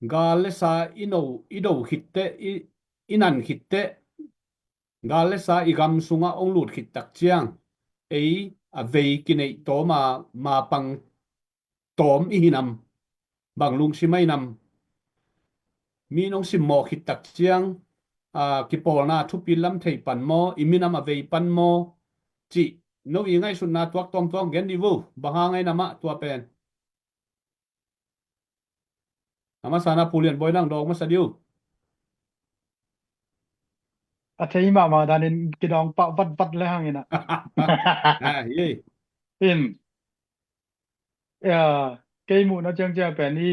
gal le sa i no, i do khitteh, i, i nan khitteh, gal le sa i gam sungah hong lut khit tak ciang, ei a vei kineih tawm a, mapang tawm i hi nam? bang lungsim ahi nam, mi nong simmawh khit tak ciang, a, kipawlna thupi lam thei pan maw, i minam a vei pan maw, cih no i ngaihsutna tuak tuamtuam gen dih vo, bang hang ahi nam ah tua pen. A masa na Pu Lian Bawi nang dawng masa dih uh. A thei mahmah danin kidawng pah vatvat le hang in ah. Ah, yei. In, ya, kei muhna ciangciang pen i,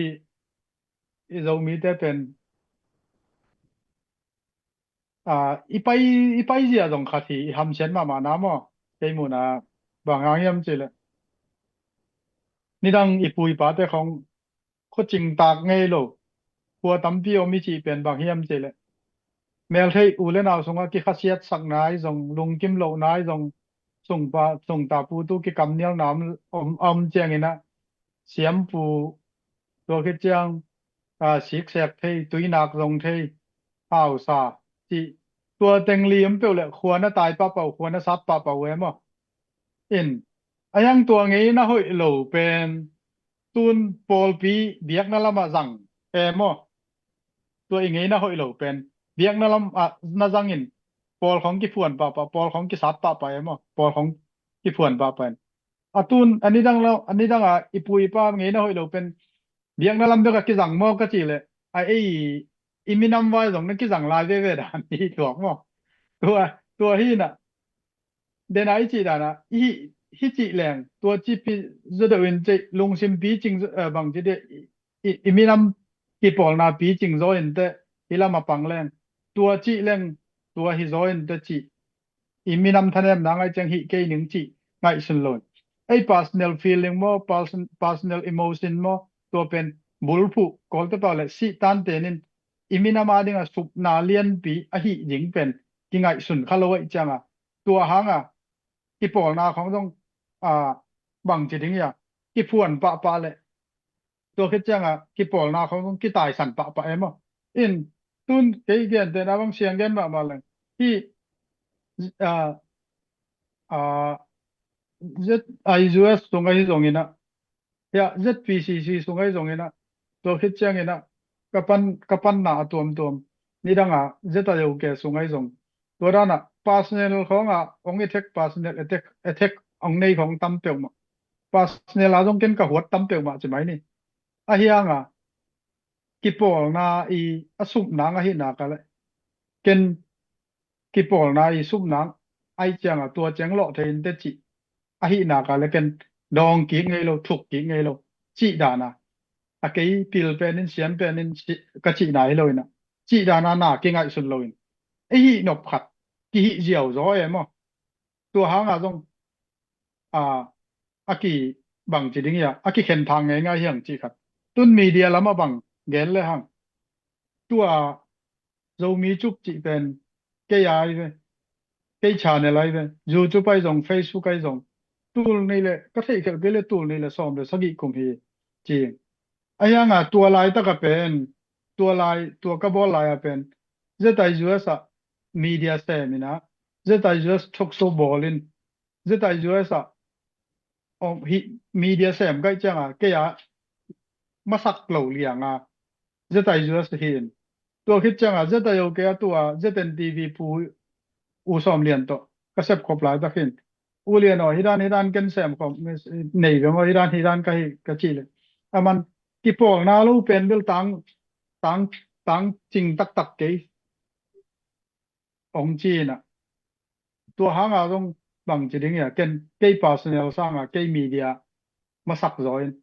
i Zomite pen, a, i pai, i paizia zong khat hi, i hamsiat mahmah na maw. Kei muhna bang hang hiam cih leh, nidang i pu i pate khong khuacing tak ngei lo, khua tampi om i cih pen bang hiam cih leh, meltheih u le nau sungah kikhasiatsak nai zong, lungkim loh nai zong, sungpa, sungta pu tu kikamnialna om, om, om ciangin ah, siampu, tua khit ciang, a, siksek thei, tuinak zong thei, hausa, cih, tua teng li om peuh leh khua na tai pahpah uh, khua na sat pahpah uh e maw. In, a hiang tua ngeina hoih lo pen, tun pawlpi biakna lamah zang e maw. Tua i ngeina hoih lo pen biakna lamah na zangin, pawl khong kiphuan pahpah, pawl khong kisat pahpah e maw, pawl khong kiphuan pahpah in. A tun, a nidang lo, a nidang a i pu i pa ngeina hoih lo pen biakna lam bek a kizang maw ka cih leh, a ei, i minam vai zong na kizang lai veve dan i tuak maw. Tua, tua hi in ah, den a i cih dan a, i hi, hi cih leng, tua ci pi zaw deuh in cih, lungsim picing zaw, eh, bang ci dih, i, i, i minam kipawlna picing zaw in teh, hi lam a pang leng, tua cih leng, tua hi zaw in teh cih, i minam thanemna ngaih ciang hih kei ning cih ngaihsun lo in. Ei personal feeling maw, person-, personal emotion maw, tua pen bulphuh, Kawlte pau leh sih tan tenin, i minam a ding a supna lianpi ahi ding pen kingaihsun kha lo ahih ciang a, tua hang a kipawlna khong zong, a, bang ci ding ia, kiphuan pahpah leh, tua khit ciang a kipawlna khong zong kitaisan pahpah e maw. In, tun kei gentehna bang siang gen mahmah leng, hih, a, a, Z I U S sung ahi zongin ah, hia, Z P C C sung ahi zongin ah, tua khit ciangin ah, ka pan, ka panna a tuamtuam, nidang a Z I O K sung ahi zong, tua dan a personal khong a hong attack, personal attack, attack hong nei khong tam peuhmah. Personal a zong ken ka huat tam peuhmah ci mai ni. A hiang a, kipawlna i a sup nang ahih nak a leh, ken kipawlna i sup nang ahih ciang a, tua ciang lawh thei in teh cih ahih nak a leh, ken dawng kik ngei lo, thuk kik ngei lo, cih dan a, a kei pil pen in, siam pen in, ci-, ka cihna hi lo in ah, cih dan a na kingaihsun lo in, i hih nop khat kihih ziau zaw e maw. Tua hang a zong, a, a ki bang ci ding ia, a kikhen thang ngeingai hiang cih khat. Tun media lam a bang gen le hang, tua Zomi Cup cih pen kei a ahi ve, kei channel ahi ve, YouTube ahi zong, Facebook ahi zong, tul nih le, ka theih khelh kei le tul nih le sawm le sagih kum hi ci. A hiang a tua laitak a pen, tua lai, tua ka bawl lai a pen, Z I U S ah media sem in ah, Z I U S talk show bawl in, Z I U S ah, om, hih media sem ka hih ciang a, kei a masak lo liang a, Z I U S hi in. Tua khit ciang a, Z I O K a tua, Z N T V pu U Sawm Lian tawh ka sep khop laitak hi in. U Lian aw, hi dan, hi dan ken sem khop, nei ve maw, hi dan, hi dan ka hi, ka cih leh, a man, kipawlna lo pen bel tang, tang, tang cing taktak kei, hong ci in ah. Tua hang a zong bang ci ding ia, ken, kei personal sang a, kei media masak zaw in,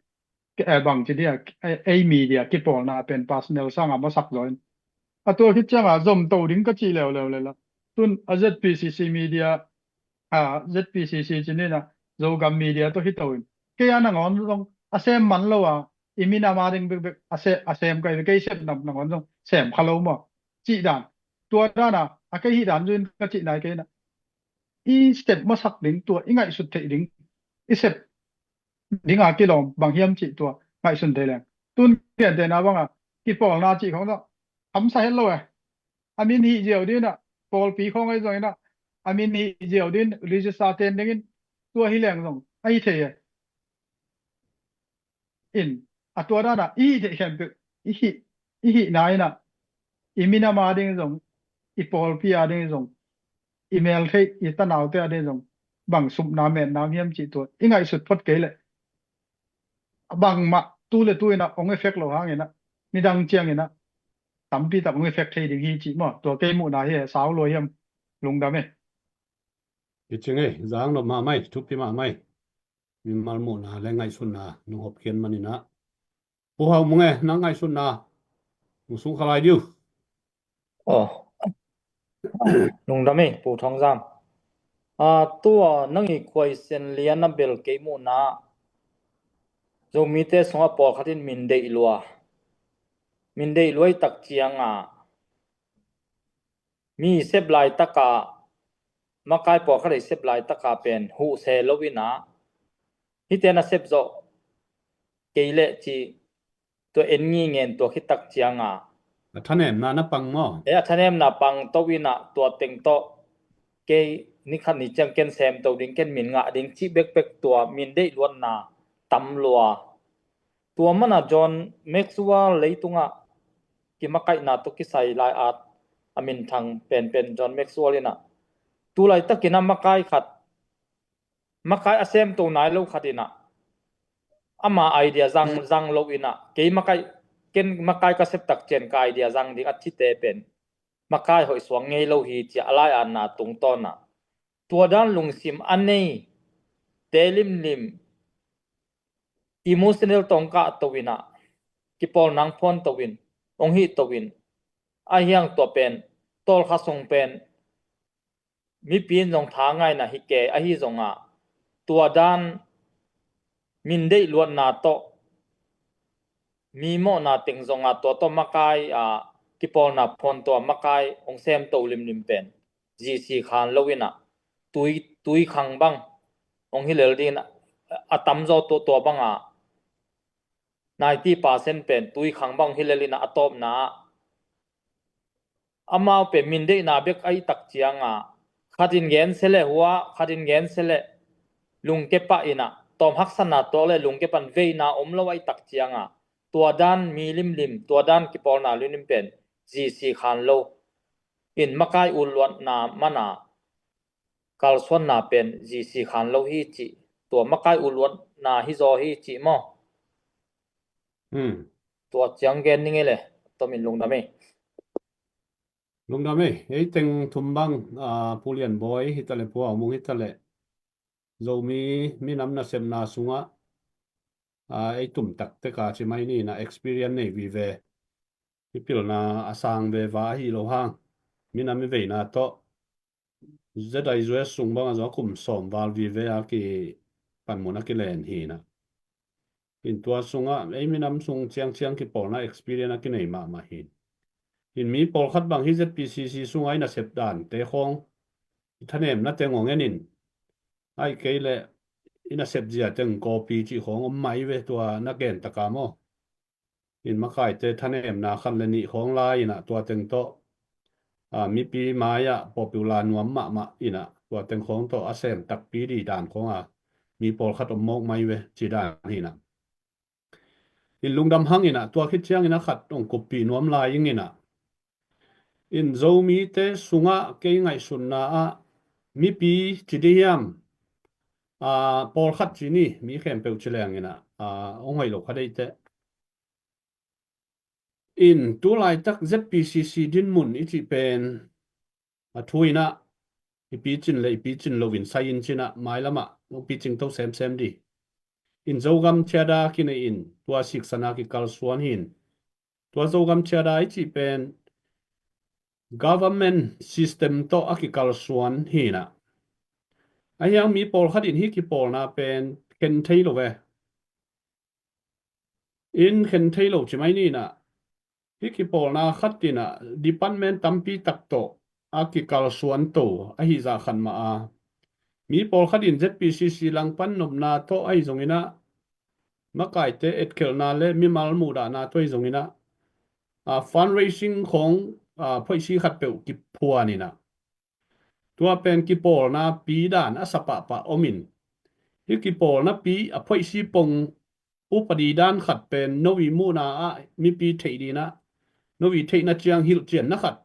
ke-, eh, bang ci ding ia, ei, ei media kipawlna pen personal sang a masak zaw in. A tua khit ciang a zom to ding ka cih leuleu le la. Tun a Z P C C media, a, Z P C C ci ni in ah, Zogam media tawh hi to in. Kei a nangawn zong a sem man lo a, i minam a ding bekbek a se-, a sem ka hi ve, kei sep nam nangawn zong sem kha lo maw, cih dan. Tua dan a, a kei hih dan zui in ka cih nai kei in ah. I sep masak ding, tua i ngaihsut theih ding, i sep ding a kilawm bang hiam cih tua ngaihsun thei leng. Tun gentehna bang a, kipawlna cih khong tawh hamsa het lo e. A min hih ziau ding in ah, pawlpi khong ahi zongin ah, a min hih ziau ding in, register ten ding in, tua hi leng zong ahi thei e. In, a tua dana i hih theih khempeuh i hih, i hihna inah i minam a ding zong, i pawlpi a ding zong, i mel theih i tanaute a ding zong bang supna metna hiam cih tua i ngaihsut phot kei leh bangmah tu le tu inah hong effect lo hanginah midang cianginah tampi tak hong effect thei ding hi cih maw? Tua kei muhna hi e, sau lua hiam? Lungdam e. Hi cing ei, zang lo mahmah ei, thupi mahmah ei. Mimal muhna le ngaihsutna nong hopkhian maninah Pu Hau Mung e, nang ngaihsutna nong sung khalai diu. Aw, lungdam ei Pu Thawng Zam. A, tua nang i khuaisen lian a bel kei muhna Zomite sungah pawlkhat in min deih lua, min deih lua i tak cianga mi sep laitaka, makai pawlkhat i sep laitaka pen huh se lo inah hihte na sep zawh kei leh ci tua en ngingen tua khit tak cianga a thanemna na pang maw? E, a thanemna pang to inah tua teng tawh kei nikhat ni ciang ken semto ding, ken min ngah ding cih bekbek tua min deih luatna tam lua. Tua mana John Maxwell leitungah kimakaihna tawh kisai lai at a minthang penpen John Maxwell inah tu laitakinah makai khat, makai a semto nai lo khat inah ama idea zang, zang lo inah kei makai, ken makai ka sep tak cian ka idea zang ding a cite pen makai hoih suang ngei lo hi cia a lai-atna tungtawnah tua dan lungsim a nei te limlim emotional tawngkah to inah kipawl nang phuan to in, hong hih to in, a hiang tua pen tawlkha sung pen mipi in zong tha ngaina hi kei ahi zongah tua dan min deih luatna tawh mi mawhna teng zongah tua tawh makai a kipawlna phuan tua makai hong semto limlim pen G C khan lo inah tui, tui khang bang hong hi lel dingin a tamzaw tua, tua banga ninety percent pen tui khang bang hong hi lel inah a tawpna ah amau pen min deihna bek a i tak cianga khatin gen se leh hua, khatin gen se leh lungke pah inah tawm haksatna tuak leh lungke pan veina om lo a i tak cianga tua dan mi limlim, tua dan kipawlna limlim pen G C khan lo in makai utluatna mana kalsuanna pen G C khan lo hi cih, tua makai utluatna hi zaw hi cih maw? Hmm. Tua ciang gen ning ei le, tomin lungdam ei. Lungdam ei, ei teng thum bang, a, Pu Lian Bawi hi taleh, Pu Hau Mung hi taleh, Zomi minam nasepna sungah, a, ei tum taktek a ci mai ni inah experience nei vive. I pilna a sang veva ahi lo hang minam i veina tawh Z I U S sung bang a zong a kum sawm val vive a kipanmun a kilen hi inah. In tua sungah ei minam sung ciangciang kipawlna experience a kinei mahmah hi. In mi pawlkhat bang hi Z P C C sungah i nasep dante khawng i thanemna teng hong en in, ahih kei leh i nasep zia teng kawpi cih khawng om mai ve tua na gen taka maw? In makaite thanemna khat le nih khawng lai inah tua teng tawh, a, mipi mai-ah popular nuam mahmah inah tua teng khawng tawh a sem takpi dih dan khawng a mi pawlkhat om mawk mai ve ci dan hi inah. In lungdam hang inah tua khit ciangin a khat hong kuppih nuam lai ing inah. In Zomite sungah kei ngaihsutna ah mipi ci dih hiam, a, pawlkhat ci ni, mi khempeuh ci leng inah, a, hong hoih lo kha deihteh. In tu laitak Z P C C dinmun i cih pen a thu inah i picin le i picin loin sai in cinah mailamah hong picing to semsem dih. In Zogam Charter kinei in tua siksan a kikalsuan hi in. Tua Zogam Charter i cih pen government system tawh a kikalsuan hi inah. A hiang mi pawlkhat in hih kipawlna pen khen thei lo ve. In khen thei lo ci mai ni inah. Hih kipawlna khat inah department tampi tak tawh a kikalsuan to ahi zah khat mah a, mi pawlkhat in Z P C C langpan nopna tawh ahi zong inah, makaite etkhelhna le mimal muhdahna tawh ahi zong inah, a, fundraising khawng, a, phoihsi khat peuh kiphuan inah. Tua pen kipawlna pi dan a sa pahpah om in, hih kipawlna pi a phoihsi pong upadi dan khat pen no i muhna ah mipi theih dinah, no i theihna ciang hilhcianna khat,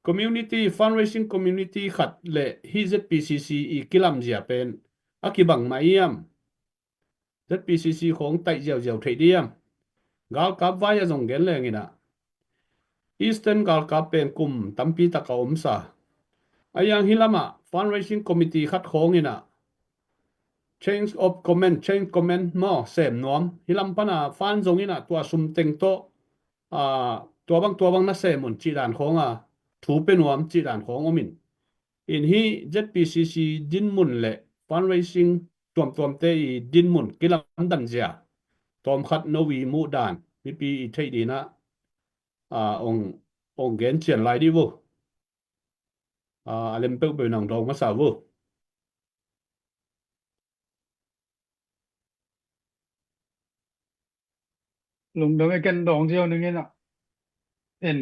community, fundraising community khat le hih Z P C C i kilamzia pen a kibang mah hiam? Z P C C khong taih ziauziau theih diam? Galkap vai a zong gen lenginah Eastern galkap pen kum tampi taka omsa. A yang hih lamah fundraising committee khat khonginah change of command, change command maw, sem nuam. Hih lam pana fan zonginah tua sum teng tawh, aa, tua bang tua bang na sem un cih dan khonga thu pe nuam cih dan khong omin. In hih Z P C C dinmun le fundraising tuamtuamte i dinmun kilamdan zia tawmkhat no i muh dan mipi i theih dinah, aa, ong, ong gen cian lai dih vo. Aa, a lem peuhpeuh nang dawng masa vo. Lungdam e, ken dawng ziau ning inah. En.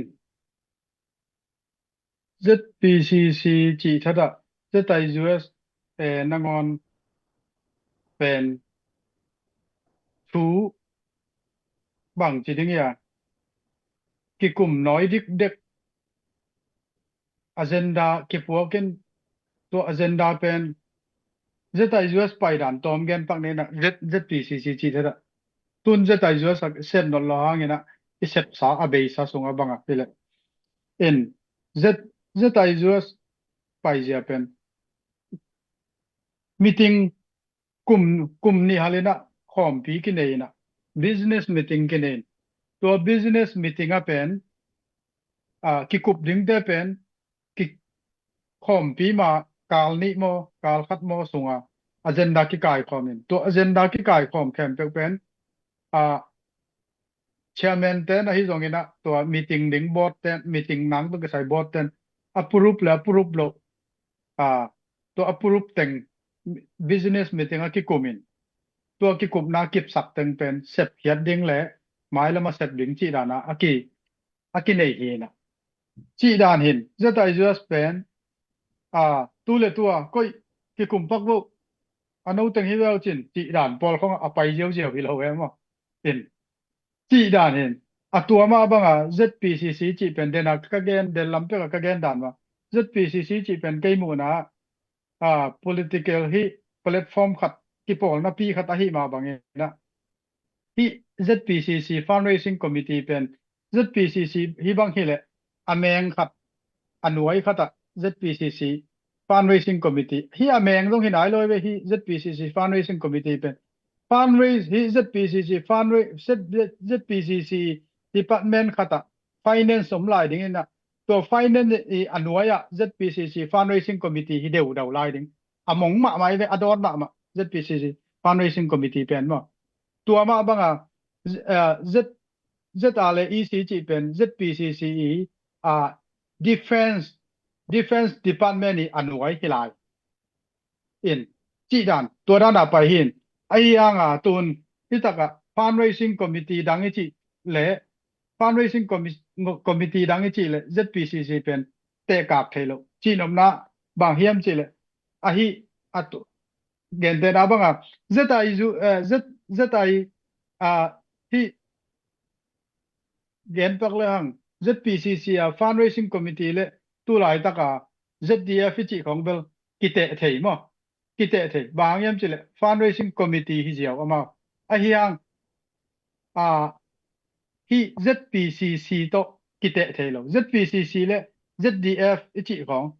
Z P C C cih thatah Z I U S e nangawn pen thu bang ci ding ia, kikum nawi dikdek agenda kipuakin, tua agenda pen Z I U S paidan tawm gen pak nena Z, Z P C C ci theta. Tun Z I U S a set not lo hangina i sepsa a beisa sunga banga pile. In Z, Z I U S paizia pen meeting kum, kum nih halina khawmpi kineina business meeting kinein. Tua business meeting a pen a, kikup dingte pen ki khawmpi ma kal nih maw, kal khat maw sunga agenda kikaikhawm in. Tua agenda kikaikhawm khempeuh pen, a, chairman ten ahi zongin a, tua meeting ding board ten, meeting nang tua kisai board ten approve le approve lo, a, tua approve teng business meeting a kikum in. Tua kikupna kipsak teng pen sepkhiat ding le mailama sep ding cih dana a ki a kinei hina. Cih dan hin Z I U S pen, a, tu le tua koih kikum pak vo, a no teng hi veu cin cih dan pawl khong a pai ziauziau hi lo e maw. In cih dan hin a tua mah banga Z P C C cih pen dena ka gen, den lam peka ka gen dan mah Z P C C cih pen kei muhna a, political hi platform khat, kipawlna pi khat ahi mah bangin a, hi Z P C C fundraising committee pen Z P C C hi bang hileh a meng khat, a nuai khat a Z P C C fundraising committee hi, a meng zong hi nai lo ve hi Z P C C fundraising committee pen fundraise hi Z P C C fundraise, Z P C C department khat a finance om lai dingin a, tua finance i a nuai ah Z P C C fundraising committee hi deuh deuh lai ding. A mong mahmah i ve, a dawn mahmah Z P C C fundraising committee pen maw. Tua mah banga, eh, Z, Z R le E C cih pen Z P C C i, a, defense, defense department i a nuai hi lai. In cih dan, tua dan a pai hin. Ahi hanga tun hi taka fundraising committee dang i cih le, fundraising commi-, committee dang i cih le Z P C C pen tehkap thei lo. Cih nopna bang hiam cih le, ahi a tu, gentehna banga Z I U, eh, Z, Z I, a, hi gen pak le hang Z P C C a fundraising committee le tu laitaka Z D F i cih khong bel kiteh thei maw. Kiteh thei. Bang hiam cih le fundraising committee hi ziau amau. Ahi hang, a, hi Z P C C tawh kiteh thei lo. Z P C C le Z D F i cih khong.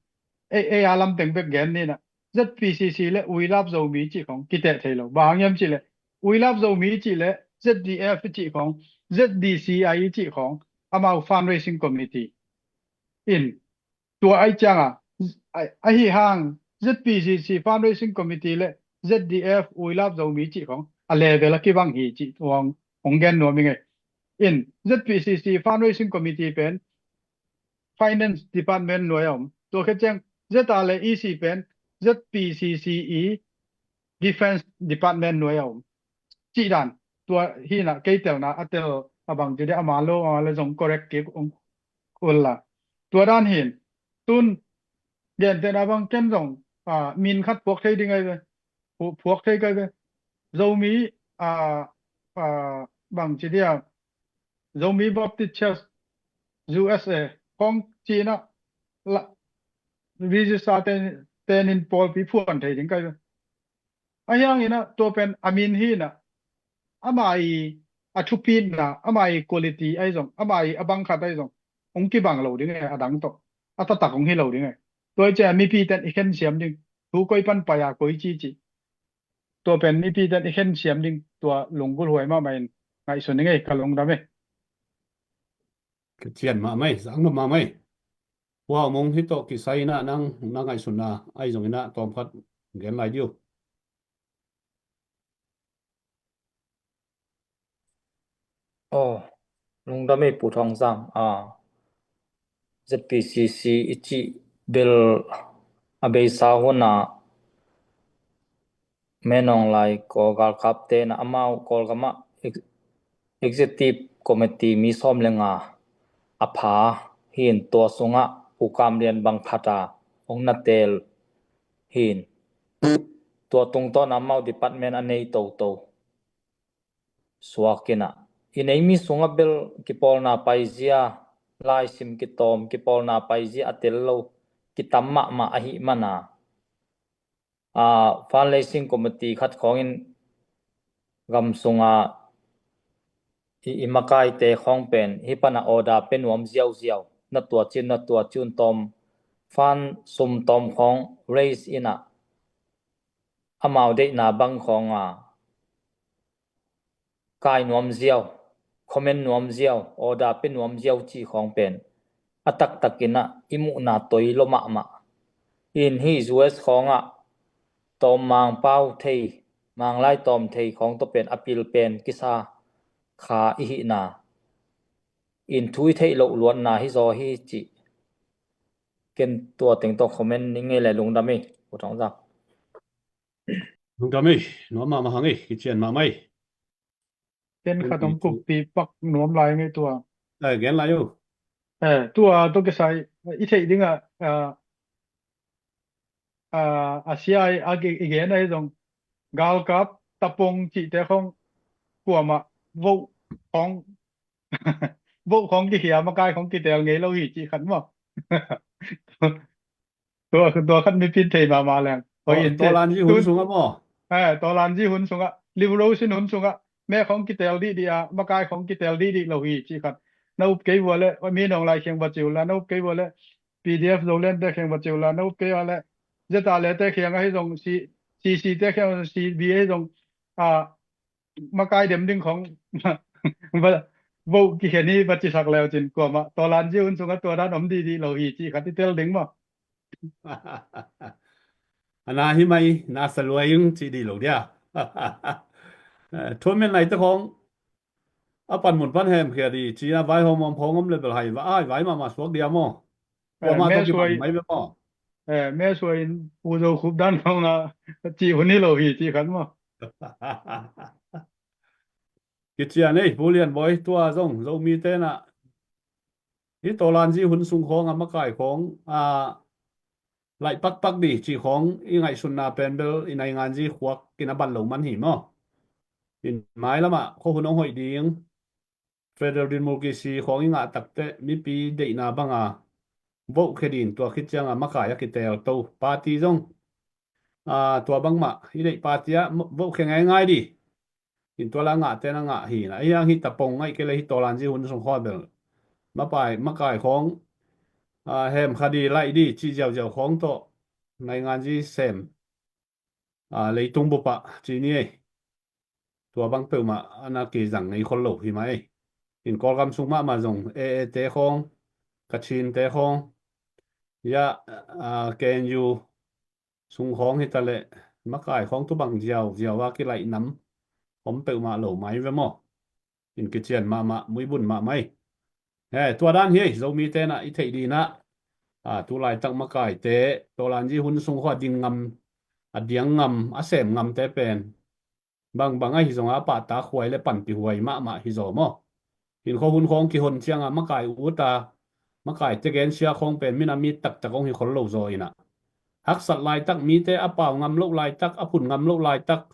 Ei, ei a lam teng bek gen nina. Z P C C le We Love Zomi i cih khong kiteh thei lo. Bang hiam cih le We Love Zomi i cih le Z D F i cih khong, Z D C I i cih khong, amau fundraising committee. In tua ai cianga, a, ahi hang Z P C C fundraising committee le Z D F We Love Zomi cih khong a level a kibang hi cih hong, hong gen nuam i ngei. In Z P C C fundraising committee pen finance department nuai a om. Tua khit ciang Z R le E C pen Z P C C i defense department nuai a om. Cih dan, tua hina kei telna a tel a bang ci de a man lo, a man le zong correct kik ung ul la. Tua dan hin, tun gentehna bang ken zong, a, min khat phuak thei ding ai ve. Phu-, phuak thei kai ve. Zomi, a, ah, bang ci dia, Zomi Baptist Church U S A khawng ci-in ah la, register ten, ten in pawlpi phuan thei ding kai ve. Ahi hangin ah tua pen a min hi-in ah, ama i a thupitna, ama i quality ahi zong, ama i a bang khat ahi zong hong kibang lo ding e, a dang tawh a taktak hong hi lo ding e. Tua i ciah mipi ten i khen siam ding, thu koi pan pai a koi ci ci, tua pen mipi ten i khen siam ding, tua lunggulh huai mahmah in ngaihsun ding e, ka lungdam e. Ka cian mahmah e, zang mahmah e. Pu Hau Mung, hih tawh kisai-in ah nang na ngaihsutna ahi zongin ah tawmkhat gen lai diu. Aw, lungdam e Pu Thawng Zang. A, Z P C C i cih bel a beisa hun ah Min Aung Hlaing Kawl galkapte in ah amau Kawlgam ah ex-, Executive Committee mi sawm le nga a pha hi-in, tua sungah Pu Kam Lian bang phat a hong na teel hi-in, tua tungtawn ah amau department a nei toto suak in ah, i nei mi sungah bel kipawlna paizia, laisim kitawm kipawlna paizia a tel lo, kitam mahmah ahih man a, a, fundraising committee khat khawngin gam sunga i, i makaite khawng pen hih pan a order pe nuam ziauziau, na tua ci un, na tua ci un, tawm, fund sum tawm khawng raise in ah, amau deihna bang khawng a kai nuam ziau, comment nuam ziau, order pe nuam ziau cih khawng pen a taktak in ah i muhna toi lua mahmah. In hih U S khawng ah tawm Mangpau thei, Manglai tawm thei khawng tawh pen a pil pen kisa kha i hihna in thu i theih loh luatna hi zaw hi cih ken tua teng tawh comment ni ngei le. Lungdam e, Pu Thawng Zang. Lungdam e, nuam mahmah hang e, kician mahmah e. Ken khat hong kukpi pak nuam lai ngei tua. Eh, gen lai uh. Eh, tua tawh kisai, i theih ding a, a, a, a sia i, a ki, i gen ahi zong, galkap tapong cihte khawng kuamah vote khawng, vote khawng kikhia, makai khawng kiteel ngei lo hi cih khat maw. Tua, tua khat mipi in thei mahmah leng. Tawlanzi hun sungah maw? Eh, Tawlanzi hun sungah, Liberation hun sungah, me khawng kiteel dihdih a, makai khawng kiteel dihdih lo hi cih khat. Na up kei vua leh, Min Aung Hlaing kiang va ci uh la, na up kei vua leh, P D F Zoland te kiang va ci uh la, na up kei vua leh, Z R A te kiang ahi zong, C, C C te kiang, C B ahi zong, a, makai dem ding khawng, va, vote kikhen hi va cisak leu cin, kuamah Tawlanzi hun sungah tua dan om dihdih lo hi cih khat i tel ding maw? A na hi mai, na sa luai ing cih dih lo dia. Eh, tournament lai te khawng a panmun pan hemkhia dih cih a, vaihawm om khawng om le bel hai, va, ai, vai mahmah suak dia maw? Kuamah tawh kibang mai ve maw? Eh, me suai in Pu Zo Khup dan khawng a cih hun hi lo hi cih khat maw? Kician ei, Pu Lian Bawi, tua zong Zomi te in ah hih Tawlanzi hun sung khawng a makai khawng a laih pakpak dih cih khawng i ngaihsutna pen bel i nainganzi khuak in a ban lo man hi maw? In mailam ah khuahun hong hoih ding, federal democracy khawng i ngah takteh mipi deihna banga vote khia dih in, tua khit cianga makai a kiteel to party zong, a, tua bangmah i deih party ah vote khia ngaingai dih. In tua la ngah ten a ngah hi na. Ahi hang hih tapong ngaih kei le hih Tawlanzi hun sung khawng bel mapai, makai khawng, a, hemkha dih, laih dih cih ziauziau khawng tawh nainganzi sem, a, leitung bup ah ci ni ei. Tua bang peuhmah a na kizang ngei khol lo hi mah ei. In Kawlgam sung mahmah zong A A te khawng, Kachin te khawng, ya, a, K N U sung khawng hi ta leh makai khawng tu bang ziauziau a kilaih nam om peuhmah lo mai ve maw? In kician mahmah, muibun mahmah ei. He, tua dan hi ei, Zomi te in ah i theih dih in ah, a, tu laitak makaite, Tawlanzi hun sung khawng a ding ngam, a diang ngam, a sem ngamte pen bangbang ahi zong a pahtak huai le panpih huai mahmah hi zaw maw? In khuahun khawng kihon cianga makai ut a, makaite gensia khawng pen minam mi taktak hong hi khol lo zaw in ah, haksat laitak, mite a pau ngam loh laitak, a phun ngam loh laitak,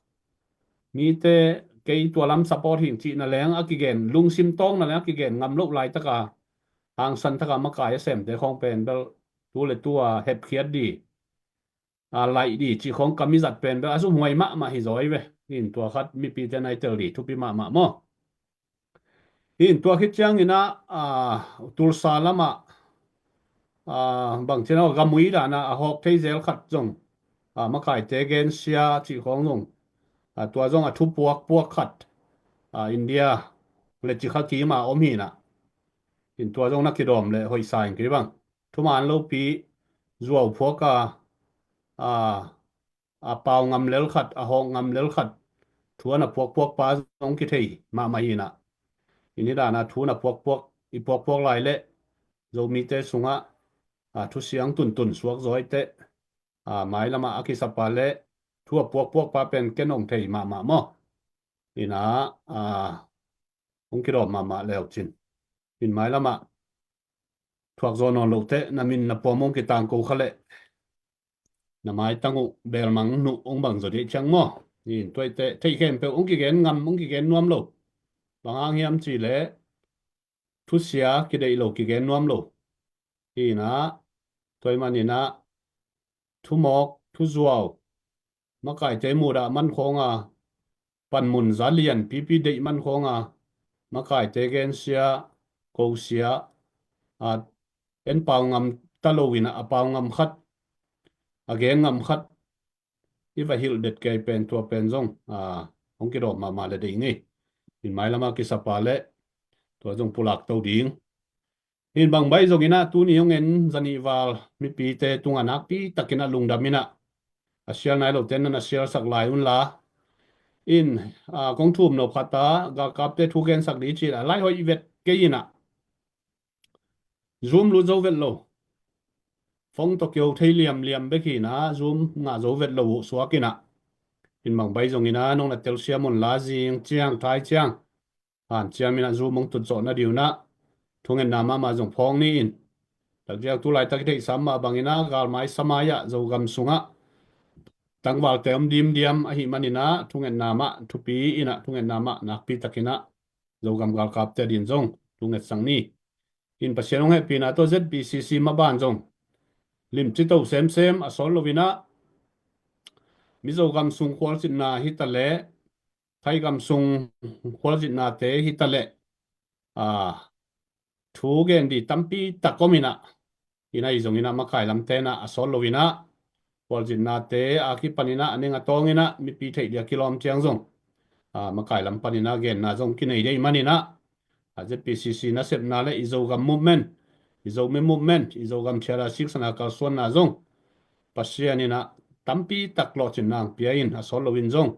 mite kei tua lam support hing cihna leng a kigen, lungsim tawngna leng a kigen ngam loh laitaka hangsan taka makai a semte khawng pen bel tu le tu a hepkhiat dih, a laih dih cih khawng ka mizat pen bel a zumhuai mahmah hi zaw hi ve. Hih in tua khat mipite na i tel dih thupi mahmah maw? Hih in tua khit ciangin ah, a, Tulsa lamah, a, bangci in ah gamui dan ah a hawk thei zel khat zong, a, makaite gensia cih khawng zong, a, tua zong a thu puakpuak khat, a, India le Cikha kim a om hi in ah. Hih in tua zong na kidawm leh hoih sa ing kei bang. Thuman lopi zuau phuak a, a, a pau ngam lel khat, a hawk ngam lel khat thu a na puakpuak pa zong kithei mahmah hi in ah. Hih ni dan a thu na puakpuak, i puakpuak lai leh Zomite sungah, a, thu siang tuntun suak zaw hi teh, a, mailamah a kisapa leh thu a puakpuak pa pen ken ong thei mahmah maw? Hih in ah, a, hong kidawm mahmah le uh cin. Hih in mailamah thuak zaw nawn loh teh na min na pua mong kitang ko kha leh na maitang uh belmang nuh hong bang zaw dih ciang maw? Hih in tua hi teh theih khempeuh hong kigen ngam, hong kigen nuam lo. Bang hang hiam cih leh thusia kideih lo, kigen nuam lo. Hih in ah tua ahih manin ah thumawk, thuzuau, makaite mudah man khawng a, panmun za lian pipi deih man khawng a, makaite gensia, kosia, a, en pau ngam ta lo in ah a pau ngam khat, a gen ngam khat i va hilh det kei pen tua pen zong, a, hong kidawm mahmah le deih ngei. Hih in mailamah kisapa leh tua zong pulak to ding. Hih in bang baih zongin ah tuni hong en zanih val mipite tungah nakpi takin ah lungdam in ah, a sial nai lote na na sialsak lai unla. Hih in, a, kong thum nop khat a galkapte thu gensak dih cih a lai hoih vet kei in ah Zoom lut zo vet lo. Phone tawh kiho thei liamliam bek hi in ah Zoom ngah zo vet lo uh suak in ah. Hih in bang baih zongin ah nong na telsiam unla zing ciang, thai ciang hanciam in ah Zoom hong tut zawh nading un ah thungetna mahmah zong phawng ni in. Takciang tu laitak i theihsa mah bangin ah galmai samai ah Zogam sungah tangvalte om dimdiam ahih manin ah thungetna mah thupi in ah thungetna mah nakpi takin ah Zogam galkapte adingin zong thungetsak ni. Hih in Pasian hong hehpihna tawh Z B C C maban zong limci to semsem a sawt lo in ah Mizo gam sung khualzinna hi ta leh, Thai gam sung khualzinnate hi ta leh, a, thu gen dih tampi tak om in ah, in ah ahi zongin ah makai lamte in ah a sawt lo in ah khualzinnate a kipan in ah a ning a tawng in ah mipi theih dih a kilawm ciang zong, a, makai lam pan in ah genna zong kinei dih ahih manin ah, a, Z B C C nasepna le i Zogam movement, i Zomi movement, i Zogam thiara siksana kalsuanna zong Pasian in ah tampi tak lawhcinna hong pia in a sawt lo in zong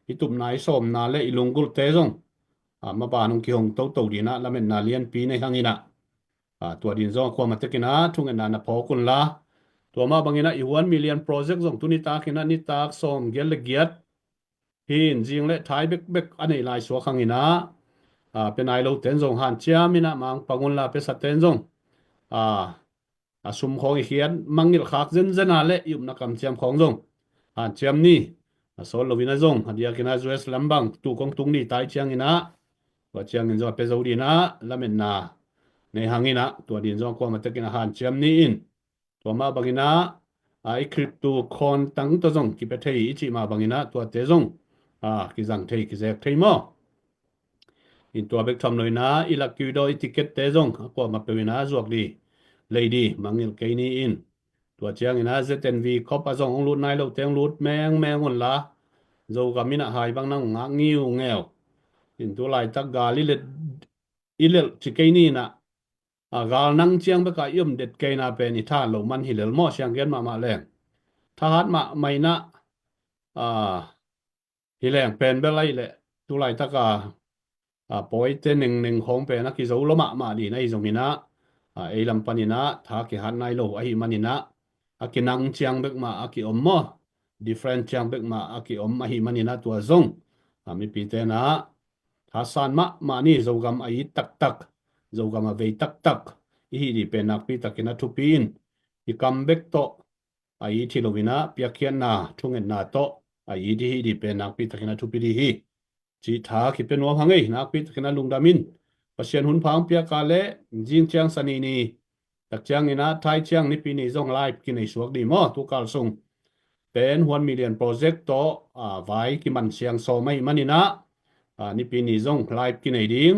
i tupna i sawmna le i lunggulhte zong, a, maban hong kihong toto ding in ah lametna lianpi nei hang in ah, a, tua ding zong a kuamah tek in ah thungetna na phawk unla. Tua mah bangin ah i One Million Project zong tu nitak in ah nitak sawm giat le giat hi in zing le thai bekbek a neih lai suak hang in ah, a, pia nai lote in zong hanciam in ah mangpang unla, piasate in zong, a, a sum khawng i khiat mangngilh khak zenzen a le i upna kamciam khawng zong hanciam ni. A sawt lo in ah zong a diakin ah U S lam bang tu kong tung ni tai ciangin ah, tua ciangin zong a pia zo ding in ah lametna nei hang in ah tua ding zong a kuamah tek in ah hanciam ni in. Tua mah bangin ah, a, i crypto coin tang tawh zong kipia thei i cih mah bangin ah tuate zong, a, kizang thei, kizek thei maw? In tua bek tham lo in ah i lucky draw i ticket te zong a kuamah peuh in ah zuak dih, lei dih mangngilh kei ni in. Tua ciangin ah Z N V Cup ah zong hong lut nai lote hong lut mengmeng unla, Zogam in ah hai bang nang ngak ngiungeu. In tu laitak gal i lelh, i lelh ci kei ni in ah, a, gal nang ciang bek a i om det kei na pen i thahat loh man hi lel maw, sianggen mahmah leng. Thahat mahmah in ah, a, hi leng pen bel ahih leh tu laitak a, a, pawite nengneng khawng pen a kizo lua mahmah ding in ah ahi zongin ah, a, ei lam pan in ah tha kihat nai lo ahih manin ah a kinang ciang bek mah a ki-om maw, different ciang bek mah a ki-om ahih manin ah tua zong, a, mipite in ah thasan mahmah ni. Zogam a it taktak, Zogam a vei taktak i hih dih pen nakpi takin a thupi in, i kam bek tawh a it hi lo in ah piakkhiatna, thungetna tawh a it i hih dih pen nakpi takin a thupi dih hi. cih tha kipia nuam hang ei. Nakpi takin a lungdam in. Pasian hun pha hong piak a leh zing ciang Sani ni, tak ciangin ah thai ciang Nipi ni zong live kinei suak ding maw, tu kal sung pen One Million Project tawh, ah, vai kiman siang sawm ahih manin ah, ah, Nipi ni zong live kinei ding.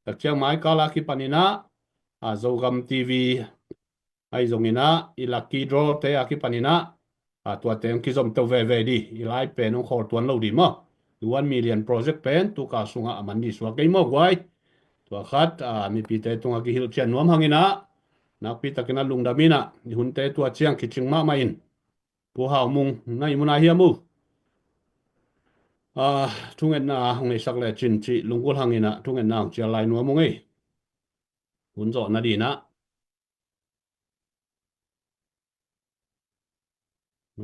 Tak ciang mai kal a kipanin ah, ah, Zogam T V ahi zongin ah i lucky draw te a kipanin ah, ah, tuate hong kizom to veve ding, i live pen hong khawl tuan lo ding maw. One Million Project pen tu kal sungah a man ding suak ei maw guai. Tua khat, ah, mipite tungah kihilhcian nuam hangin ah, nakpi takin a lungdam in ah, i hunte tua ciang kicing mahmah in. Pu Hau Mung, na ihmu na hiam uh? Ah, thungetna hong neisak lecin cih lunggulh hangin ah thungetna hong cial lai nuam ung ei. Hun zawh nading ah.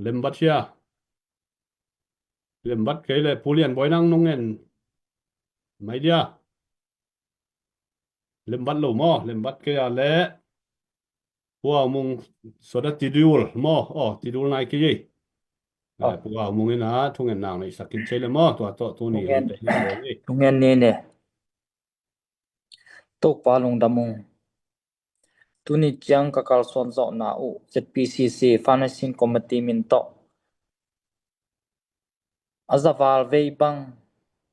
Lembat hia? Lembat kei leh Pu Lian Bawi nang nong ngen mai dia. Lembat lo maw, lembat kei a leh Pu Hau Mung suada tidul maw, aw, tidul nai kei ei. Aw. Eh, Pu Hau Mung in ah thungetna hong neisak khin ciai leh maw, tua tawh tuni thungen, thungen ni ne. Topa lungdam ung. Tuni ciang ka kalsuan zawhna uh Z P C C Fundraising Committee min tawh a za val vei bang,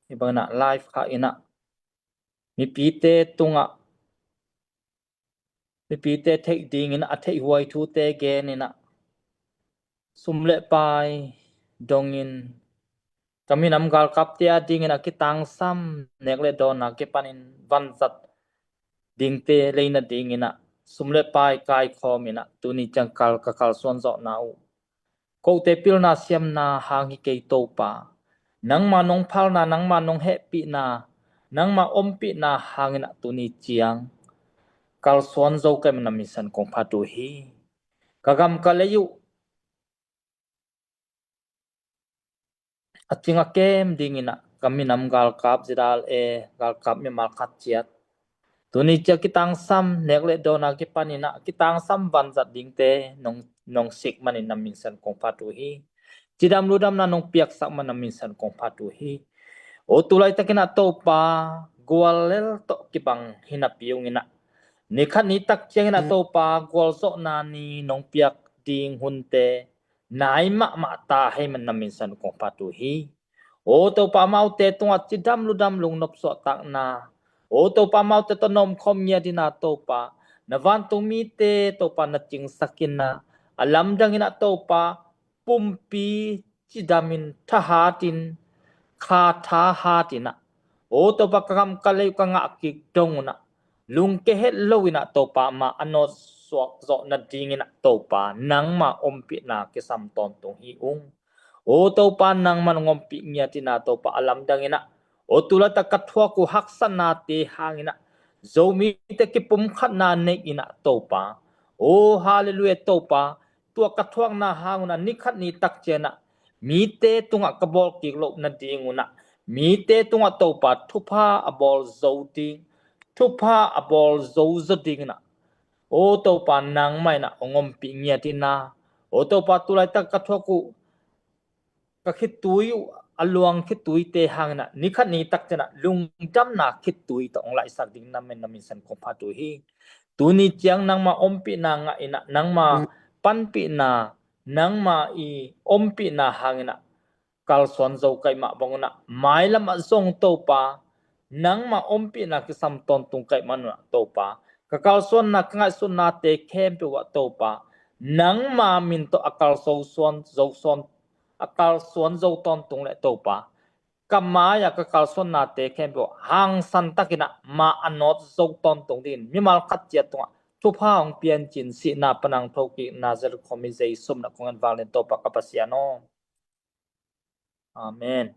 hih bangin ah live kha in ah mipite tungah, mipite theih dingin a theihhuai thute genin ah sum le pai dongin ka minam galkapte a dingin a kitangsam nek le dawn a kipanin vanzat dingte lei nadingin ah sum le pai kaikhawm in ah tuni ciang kal ka kalsuan zawhna uh kote pilna siamna hang hi kei Topa. Nangma nong phalna, nangma nong hehpihna, nangma ompihna hangin ah tuni ciang kalsuan zo ka hih manin na min san kong phat uh hi. Ka gam ka lei uh a cing a kem dingin ah ka minam galkap Z R A, galkap mimal khat ciat, tuni ciang kitangsam nek le dawn a kipanin ah kitangsam vanzat dingte nong, nong sik manin na min san kong phat uh hi. Cidam ludamna nong piaksak manin na min san kong phat uh hi. O, tu laitakin ah Topa, guallel tawh kibang hi napi ung in ah, ni khat ni tak ciangin ah Topa gualzawhna ni nong piak ding hunte nai mahmah ta hi manin na min san kong phat uh hi. O Topa, amaute tungah cidam ludam lungnop suahtakna, o Topa, amaute tawh na omkhawm ngiat in ah Topa, na vantung mite Topa na cingsak in ah, a lamdang in ah Topa, pumpi cidamin thahatin, kha thahatin ah, o Topa, ka gam ka lei uh ka ngah kik dong un ah, lungke het lo in ah Topa, amah a nawt suak zawh nadingin ah Topa, nangma ompihna kisam tawntung hi ung. O Topa, nangman hong ompih ngiat in ah Topa, a lamdang in ah, o tu laitak ka thuak uh haksatnate hangin ah Zomite kipumkhatna nei in ah Topa, o Halleluiah Topa, tua ka thuakna hang un ah ni khat ni tak ciang ah mite tungah ka bawl kik loh nading un ah, mite tungah Topa thupha a bawl zo ding, thupha a bawl zo zaw dingin ah, o Topa, nangmah in ah hong ompih ngiat in ah, o Topa, tu laitak ka thuak uh ka khitui uh, a luang khituite hangin ah ni khat ni tak ciang ah lungdamna khitui tawh hong laihsak dingin na min, na min san kong phat uh hi. Tuni ciang nangma ompihna ngah in ah, nangma panpihna, nangma i ompihna hangin ah kalsuan zo ka hih mah bang un ah, mailam ah zong Topa, nangma ompihna kisam tawntung ka hih man un ah Topa, ka kalsuanna, ka ngaihsutnate khempeuh ah Topa, nangma min tawh a kalsuan zo, zo, a kalsuan zo tawntung leh Topa, ka mai-ah ka kalsuannate khempeuh hangsan takin ah mah a nawt zo tawntung dingin mimal khat ciat tungah thupha hong pia in, ci-in sihna pan a hong thokik Nazareth khuami Jesu min ah kong ngen vang len Topa ka Pasian aw. Amen.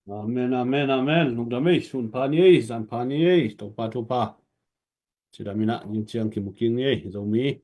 Amen, amen, amen. Lungdam ei, sun pha ni ei, zan pha ni ei, Topa thupha. Cidam in ah, ning ciang kimu kik ni ei, Zomi.